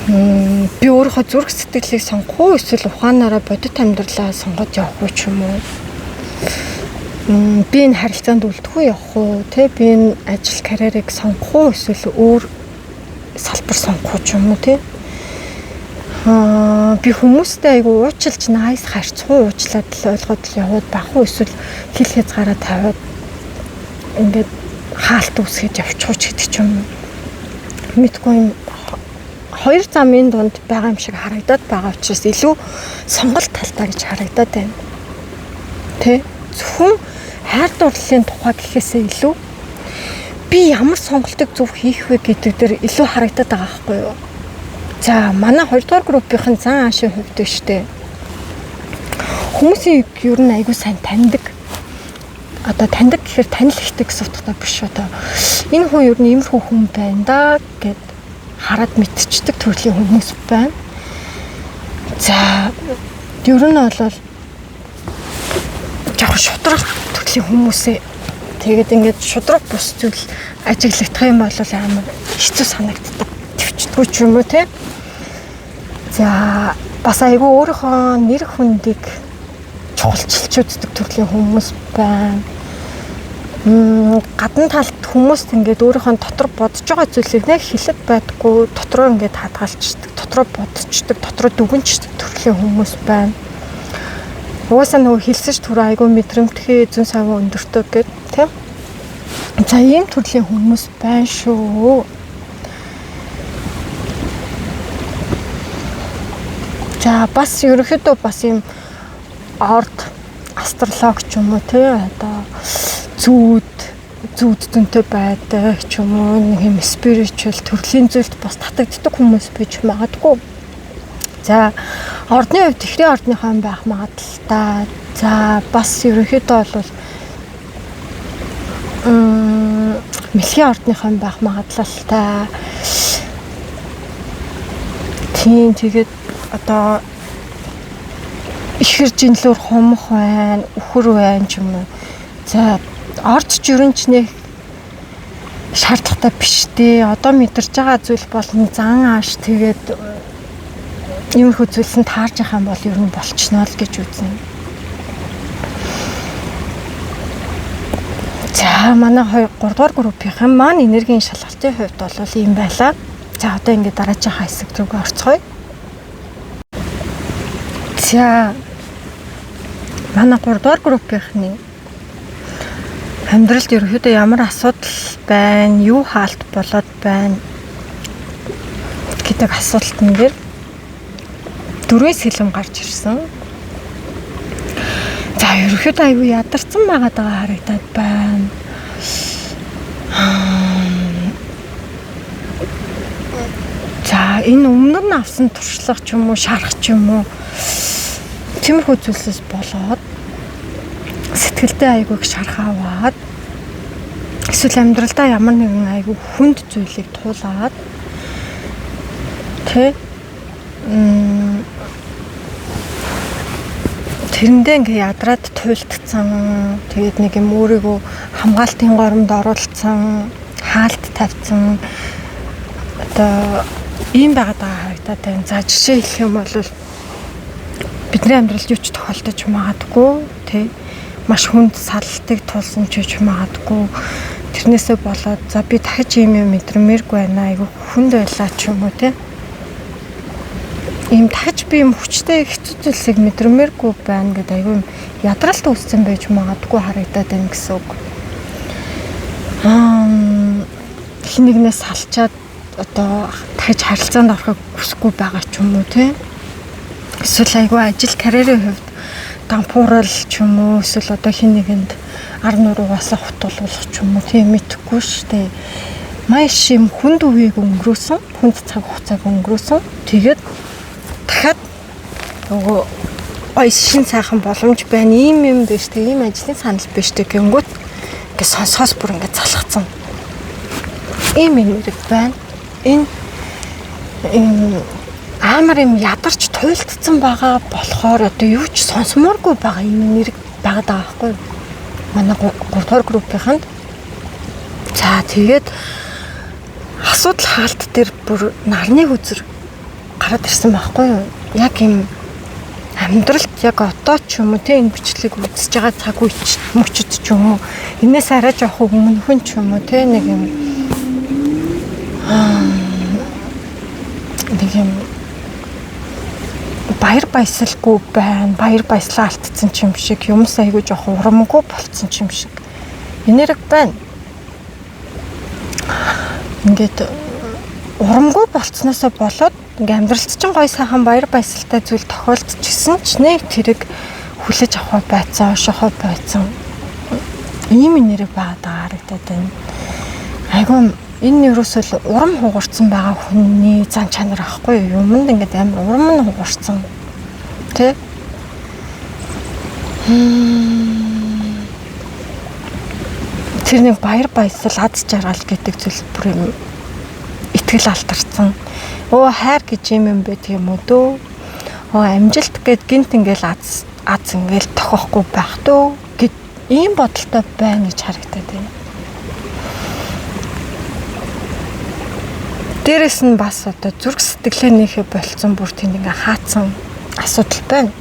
би өөрийнхөө зүрх сэтгэлийг сонгох уу эсвэл ухаанаараа бодит амьдралаа сонгоод явах уу ч юм уу. Би энэ харилцаанд үлдэх үү явах уу, тэ би энэ ажил карьерийг сонгох уу эсвэл өөр салбар сонгох уу ч юм уу, тэ. Би хүмүүстэй айгүй уучлж nice харьцах уу, уучлаад л ойлгоод л яваад байх уу эсвэл хил хязгаараа тавиад ингээд хаалт үүсгэж явчих уу ч гэдэг ч юм уу. Мэдгүй юм. Хоёр замын дунд байгаа юм шиг харагдаад байгаа учраас илүү сонголт талдаа гэж харагдаад байна. Тэ? Зөвхөн хайр дурлалын тухай гэхээсээ илүү би ямар сонголтыг зөв хийх вэ гэдэг дээр илүү харагдаад байгаа байхгүй юу? За манай 2 дугаар группийнхэн зан аашийн хувьд биш үү? Хүмүүсийг ер нь айгүй сайн таньдаг. Одоо таньдаг гэхээр танил ихтэй гэсэн утгатай биш одоо. Энэ хүн ер нь иймэрхүү хүн байна да гэд хараад мэдчихдэг төрлийн хүмүүс байна. За ер нь бол жоохон шудраг төрлийн хүмүүсээ тэгээд ингээд шудраг бус зүйл ажиглагдах юм бол амар хэцүү санагддаг. Төвчдгүү ч юм уу те. За бас айгүй өөрийнхөө нэр хүндийг чухалчилж үздэг төрлийн хүмүүс байна. Гадна талд хүмүүст ингээд өөрийнхөө дотор бодож байгаа зүйлийг нэг хэлэд байдаггүй, дотроо ингээд хадгалчдаг, дотроо бодчихдаг, дотроо дүгнчдэг төрлийн хүмүүс байна. Угаасаа нөгөө хэлсэн ч түрүү айгүй мэдрэмтгий зүүн савын өндөртэй гэд тийм. За ийм төрлийн хүмүүс байна шүү. За бас ерөнхийдөө бас ийм орд астролог ч юм уу тий одоо зүүд зөнтэй байдаг ч юм уу нэг юм spiritual төрлийн зүйлд бас татагддаг хүмүүс байж магадгүй. За ордны хувьд ихрийн ордныхоо байх магадлалтай. За бас ерөнхийдөө бол мэлхийн ордныхоо байх магадлалтай. Тийм тэгээд одоо ихэр жинлүүр хумх байна, үхэр байна ч юм уу. За орд ч ерөн ч нэг шаардлагатай биш дээ. Одоо мэдэрч байгаа зүйл бол зан ааш тэгээд иймэрхүү зүйлс нь таарж явах юм бол ер нь болчихно л гэж үзнэ. За манай 2 3 дугаар группийнхэн маань энергийн шалгалтын хувьд бол ийм байлаа. За, одоо ингээд дараачихаа хэсэг рүү орцгоё. За, манай 3 дугаар группийнхний амьдралд ерөнхийдөө ямар асуудал байна, юу хаалт болоод байна гэдэг асуултан дээр дөрвийн сэлэм гарч ирсэн. За, ерөнхийдөө аюу ядарсан байгаад байгаа харагдаад байна. За, энэ өмнө нь авсан туршлага ч юм уу, шарах ч юм уу, тиймэрхүү зүйлсээс болоод сэтгэлдээ айгүй их шарах аваад, эсвэл амьдралдаа ямар нэгэн айгүй хүнд зүйлийг туулаад, тэ, тэрэндээ ингээ ядраад туйлдсан, тэгээд нэг юм өөрийгөө хамгаалтын горомд оруулсан, хаалт тавьсан, одоо ийм байгаад байгаа харагдаад байна. За, жишээ хэлэх юм бол бидний амьдралд юу ч тохиолдож магадгүй, тэ, маш хүнд салалтыг тулсан ч гэж магадгүй. Тэрнээсээ болоод за би дахиж ийм юм мэдрэмээргүй байна, айгүй хүнд байлаа ч юм уу, тэ. Ийм дахиж би юм хүчтэй хэцүү зүйлсийг мэдрэмээргүй байна гэдэг айгүй юм ядралт үүссэн байж магадгүй харагдаад байна гэсэн үг. Хэн нэгнээс салчаад одоо дахиж харилцаанд орохыг хүсэхгүй байгаа ч юм уу, тэ. Эсвэл айгүй ажил карьерийн хувьд дампуурал ч юм уу, эсвэл одоо хэн нэгэнд ар нуруугаас хутгалуулах ч юм уу, тийм мэдэхгүй шүү дээ. Маш юм хүнд үеийг өнгөрөөсөн, хүнд цаг хугацааг өнгөрөөсөн. Тэгээд дахиад нөгөө гоё шин сайхан боломж байна, ийм юм биш тэг, ийм ажлын санал биш тэг гингүүт ингээ сонсохоос бүр ингээ залхацсан. Ийм юм хэрэг байна. Энэ амар юм ядарч туйлдсан байгаа болохоор одоо юу ч сонсомооргүй байгаа юм нэрэг байгаад байгаа байхгүй юу? Манай 3 дугаар группийнхэнд. За, тэгээд асуудал хаалт дээр бүр нарны хөзөр гараад ирсэн байхгүй юу? Яг юм амьдралд яг одоо ч юм уу, тэ, энэ бичлэг үзэж байгаа цаг үеч мөчөд ч юм уу, энэс арай жоох өмнөхөн ч юм уу, тэ, нэг юм баяр баясгалгүй байна, баяр баясгалаа алдсан ч юм шиг, юмс айгүй жоох урамгүй болцсон ч юм шиг энерги байна. Ингээд урамгүй болцсноосоо болоод ингээ амьдралд чинь гоё сайхан баяр баясгалтай зүйл тохиолдчихсэн ч нэг тэрэг хүлээж авах байцсан, ошохоо байцсан ийм энерги байгаад байгаа харагдаад байна. Айгүй энэ ерөөсөө л урам хугарсан байгаа хүний зан чанар ахгүй юу? Юмд ингээд амар урам нь хугарсан. Тэ? Тэр нэг баяр баясгал, аз жаргал гэдэг зүйл бүр юм итгэл алтарсан. Өө хайр гэж юм юм бэ тийм үү дөө? Өө амжилт гэд гинт ингээл аз ингээл тохиохгүй байх дөө гэд ийм бодолтой байна гэж харагдаад байна. Дээрэс нь бас одоо зүрх сэтгэлээ нөхө болцсон бүр тэнд ингээ хаацсан асуудал байна.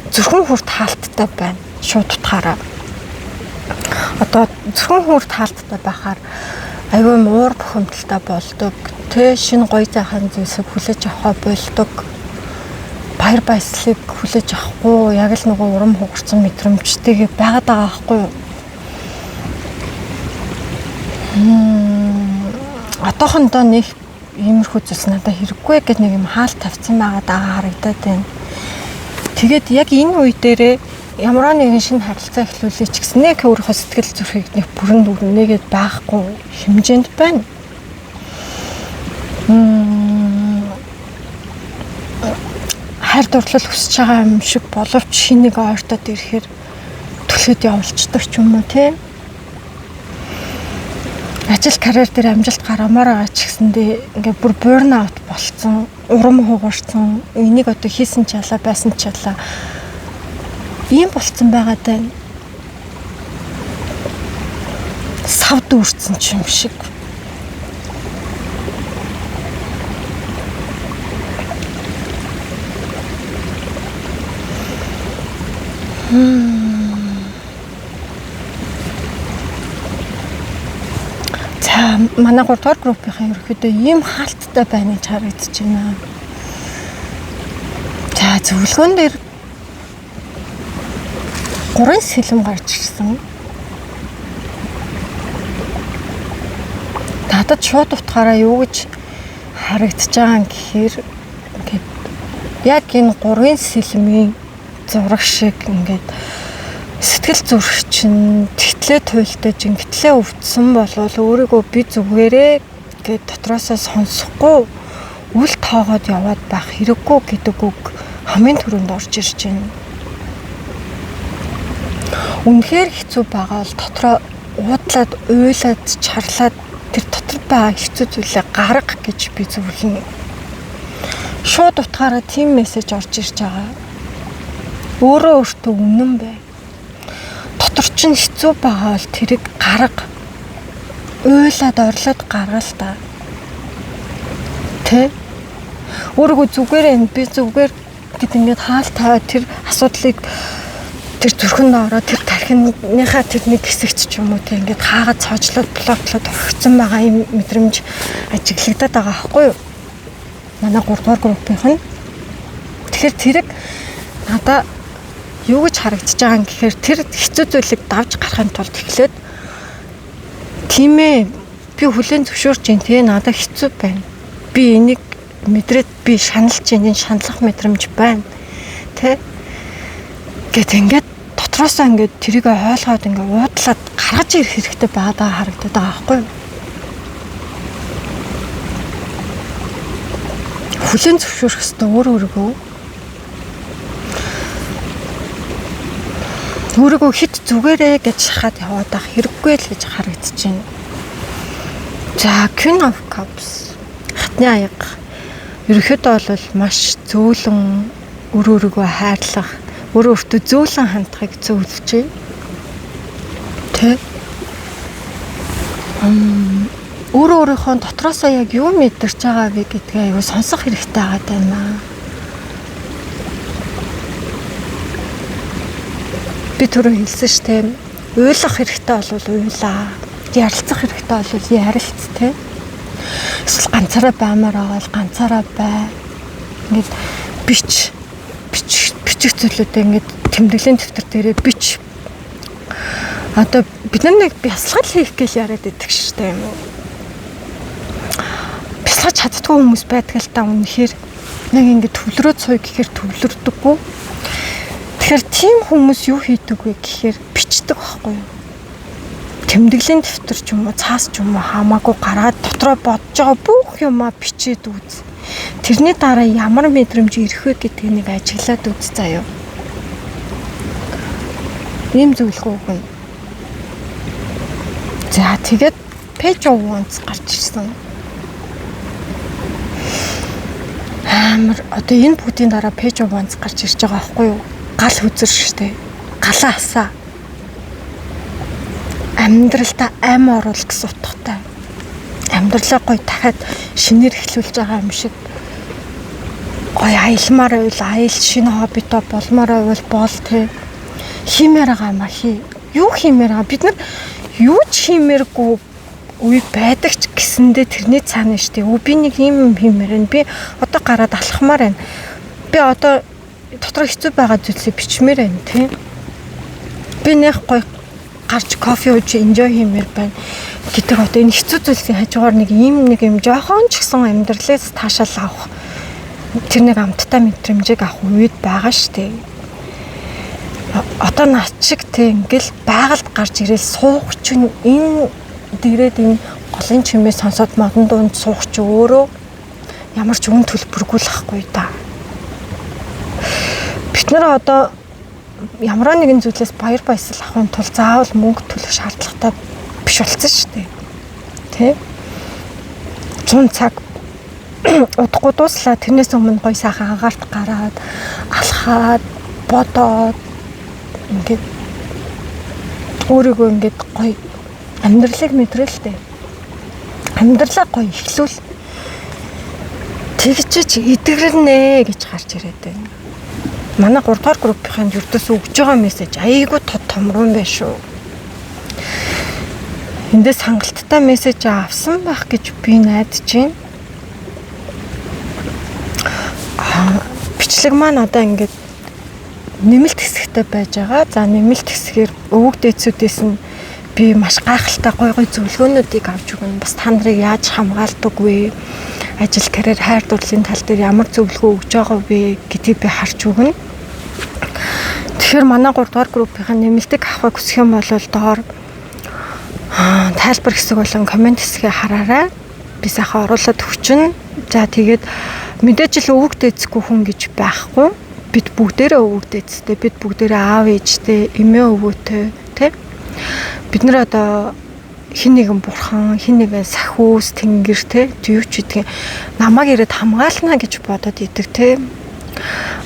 Зүрхэн хүрт хаалттай байна. Шууд утгаараа. Одоо зүрхэн хүрт хаалттай байхаар аюу муур бухимдалтай болдог. Тэ шинэ гоё зайхан зүйлсийг хүлээж авахаа болдог. Баяр баясгалыг хүлээж авахгүй яг л нөгөө урам хугарсан мэдрэмжтэйгээ байгаад байгаа байхгүй юу? Одоохондоо нэг иймэрхүү зүйлс надад хэрэггүй гэж нэг юм хаалт тавьсан байгаа даа харагдаад байна. Тэгээд яг энэ үе дээрээ ямар нэгэн шинэ харилцаа эхлүүлэе ч гэсэн нэг өөрийнхөө сэтгэл зүрхийг нэг бүрэн дүрнээгээд байхгүй хэмжээнд байна. Хайр дурлал хүсэж байгаа юм шиг боловч хин нэг ойртоод ирэхээр түлхэд явуулчдаг ч юм уу, тий? Ажил карьер дээр амжилт гаргамаар байгаа ч гэсэндээ ингээ бүр burn out болцсон, урам хугарсан, энийг одоо хийсэн ч ялаа, байсан ч ялаа ийм болцсон байгаа даа. Сав дүүрсэн ч юм шиг. За, Манай 3 дугаар группийн ерөөхдөө ийм хаалттай байна гэж харагдаж байна. За, зөвлөгөөн дээр гурван сэлэм гарч ирсэн. Надад шууд утгаараа юу гэж харагдаж байгаа юм гэхээр ингээд яг энэ гурван сэлмийн зураг шиг ингээд сэтгэл зүрх чинь тэгтлээ туйлдаж, ингэтлээ өвдсөн болвол өөрийгөө би зүгээрээ гээд дотроосоо сонсохгүй үл тоогоод яваад байх хэрэггүй гэдэг үг хамгийн түрүүнд орж ирж байна. Үнэхээр хэцүү байгаа бол дотроо уудлаад, уйлаад, чарлаад тэр дотор байгаа хэцүү зүйлээ гарга гэж би зөвлөнө. Шууд утгаараа тийм мессеж орж ирж байгаа. Өөрөө өөртөө үнэн бай. Дотор чинь хэцүү байгаа бол тэрийг гарга. Уйлаад, орлоод гарга л та. Тэ? Өөрийгөө зүгээр энэ би зүгээр гэд ингээд хаал тавиад тэр асуудлыг тэр зүрхэнд ороод тэр тархиныхаа тэр нэг хэсэгт ч юм уу те ингээд хаагаад цоожлоод блоклоод орхицсан байгаа юм мэдрэмж ажиглагдаад байгаа байхгүй юу? Манай 3 дугаар группийнх нь. Тэгэхээр тэрэг надаа юу гэж харагдаж байгаа юм гэхээр тэр хэцүү зүйлийг давж гарахын тулд эхлээд тийм ээ, би хүлээн зөвшөөрч байна те, надад хэцүү байна. Би энийг мэдрээд би шаналж байна, энэ шаналх мэдрэмж байна те гэт ингээд дотроосоо ингээд тэрийг ойлгоод ингээд уудлаад гаргаж ирэх хэрэгтэй байгаа харагдаад байгаа байхгүй юу? Хүлээн зөвшөөрөх ёстой өөр өөрийгөө. Өөрийгөө хит зүгээрээ гэж шахаад яваад байх хэрэггүй л гэж харагдаж байна. За, Queen of Cups, хатны аяга. Ерөнхийдөө бол маш зөөлөн өөр өөрийгөө хайрлах, өөр өөртөө зөөлөн хандахыг зөвлөж байна. Тэ? Өөрөө өөрийнхөө дотроосоо яг юу мэдэрч байгаа вэ гэдгээ аягүй сонсох хэрэгтэй байгаа даа. Би түрүү хэлсэн шүү дээ. Уйлах хэрэгтэй бол уйлаа. Ярилцах хэрэгтэй бол ярилц тэ. Эсвэл ганцаараа баймаар байгаа бол ганцаараа бай. Ингээд бич бич бичих зүйлүүдээ ингээд тэмдэглэлийн дэвтэр дээрээ бич. Одоо бид нар нэг бясалгал хийх гэж яриад идэх шүү дээ юм уу? Бясалгаж чаддгүй хүмүүс байдаг л та, үнэхээр нэг ингээд төвлөрөөд сууя гэхээр төвлөрдөггүй. Тэгэхээр тийм хүмүүс юу хийдэг вэ гэхээр бичдэг байхгүй юу? Тэмдэглэлийн дэвтэр ч юм уу, цаас ч юм уу хамаагүй гаргаад дотроо бодож байгаа бүх юмаа бичээд үз. Тэрний дараа ямар мэдрэмж ирэх вэ гэдгийг нэг ажиглаад үз заяа. Ийм зөвлөгөө өгнө. За, тэгээд Page of Wands гарч ирсэн. Амар одоо энэ бүгдийн дараа Page of Wands гарч ирж байгаа байхгүй юу? Гал хөзөр штэ. Галаа асаа. Амьдралдаа ам оруул гэсэн утгатай. Амьдралаа гоё дахиад шинээр эхлүүлж байгаа юм шиг гоё аялмаар байвал аял, шинэ хоббитой болмоор байвал бол тэ. Хиймээр байгаа юм а хий. Юу хиймээр байгаа? Бид нар юу ч хиймээргүй үе байдаг ч гэсэндээ тэрний цаана штэ. Өө, би нэг юм хиймээр байна. Би одоо гараад алхмаар байна. Би одоо дотор хэцүү байгаа зүйлсийг бичмээр байна тий. Би нэх гоё гарч кофе ууж enjoy хиймээр байна гэдэг одоо энэ хэцүү зүйлсийн хажуугаар нэг ийм нэг юм жоохон ч гэсэн амьдралаас таашаал авах, тэр нэг амттай мэдрэмжийг авах үед байгаа штэ. Одоо над шиг те ингээл байгальд гарч ирэл суух чинь, энэ дээрээд энэ голын чимээ сонсоод модон дунд суух чи өөрөө ямар ч үн төлбөргүй л ахгүй да. Бид нар одоо ямар нэгэн зүйлээс баяр баясгал авахын тулд заавал мөнгө төлөх шаардлагатай биш болсон шүү дээ. Тэ? 100 цаг удахгүй дууслаа. Тэрнээс өмнө гоё сайхан агаарт гараад алхаад, бодоод ингээд өөрийгөө ингээд гоё амьдралыг мэдрэлтэй. Амьдралаа гоё эхлүүл, тэгжиж эдгэрнэ гэж гарч ирээд байна. Манай 3 дугаар группийн ердөөс өгж байгаа мессеж айгүй тод томрон байна шүү. Эндээс хангалттай мессеж авсан байх гэж би найдаж байна. Бичлэг маань одоо ингээд нэмэлт хэсэгтэй байж байгаа. За, нэмэлт хэсгээр өвөг дээдсүүдээс нь би маш гайхалтай гой гой зөвлөгөөнүүдийг авч өгнө. Бас та нарыг яаж хамгаалдаг вэ? Ажил, карьер, хайр дурлалын тал дээр ямар зөвлөгөө өгж байгаа вэ гэдгийг би харж өгнө. Тэгэхээр манай 3 дугаар группийн нэмэлтийг авахыг хүсэх юм бол доор тайлбар хэсэг болон comment хэсгээ хараарай. Би сайхан оруулаад өгчнө. За, тэгээд мэдээж л өвөг дээдсгүй хүн гэж байхгүй. Бид бүгдээрээ өвөг дээдстэй, бид бүгдээрээ аав ээжтэй, эмээ өвөөтэй, тий. Бид нар одоо хэн нэгэн бурхан, хэн нэгэн сахиус, тэнгэр, тий, юу ч гэдгийг намайг ирээд хамгаална гэж бодоод идэг, тий.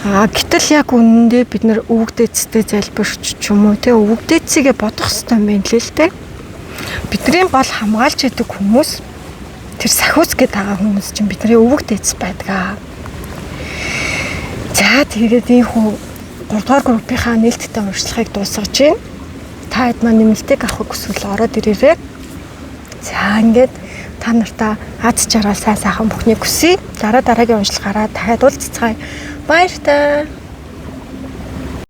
А гэтэл яг үнэндээ бид нар өвөг дээдстэй залбирч ч юм уу, тий, өвөг дээдсийгээ бодох хэрэгтэй юм байна л тий. Бидний гол хамгаалж идэг хүмүүс, тэр сахиус гэдэг байгаа хүмүүс чинь бидний өвөг дээдс байдаг. За, тэгээд ийхүү 3 дугаар группийнхаа нээлттэй уншлагыг дуусгаж байна. Та хэд маань нэмэлтийг авахыг хүсвэл ороод ирээрэй. За, ингээд та нартаа аз жаргал, сайн сайхан бүхнийг хүсье. Дараа дараагийн уншлагаараа дахиад уулзцгаая. Баяртай.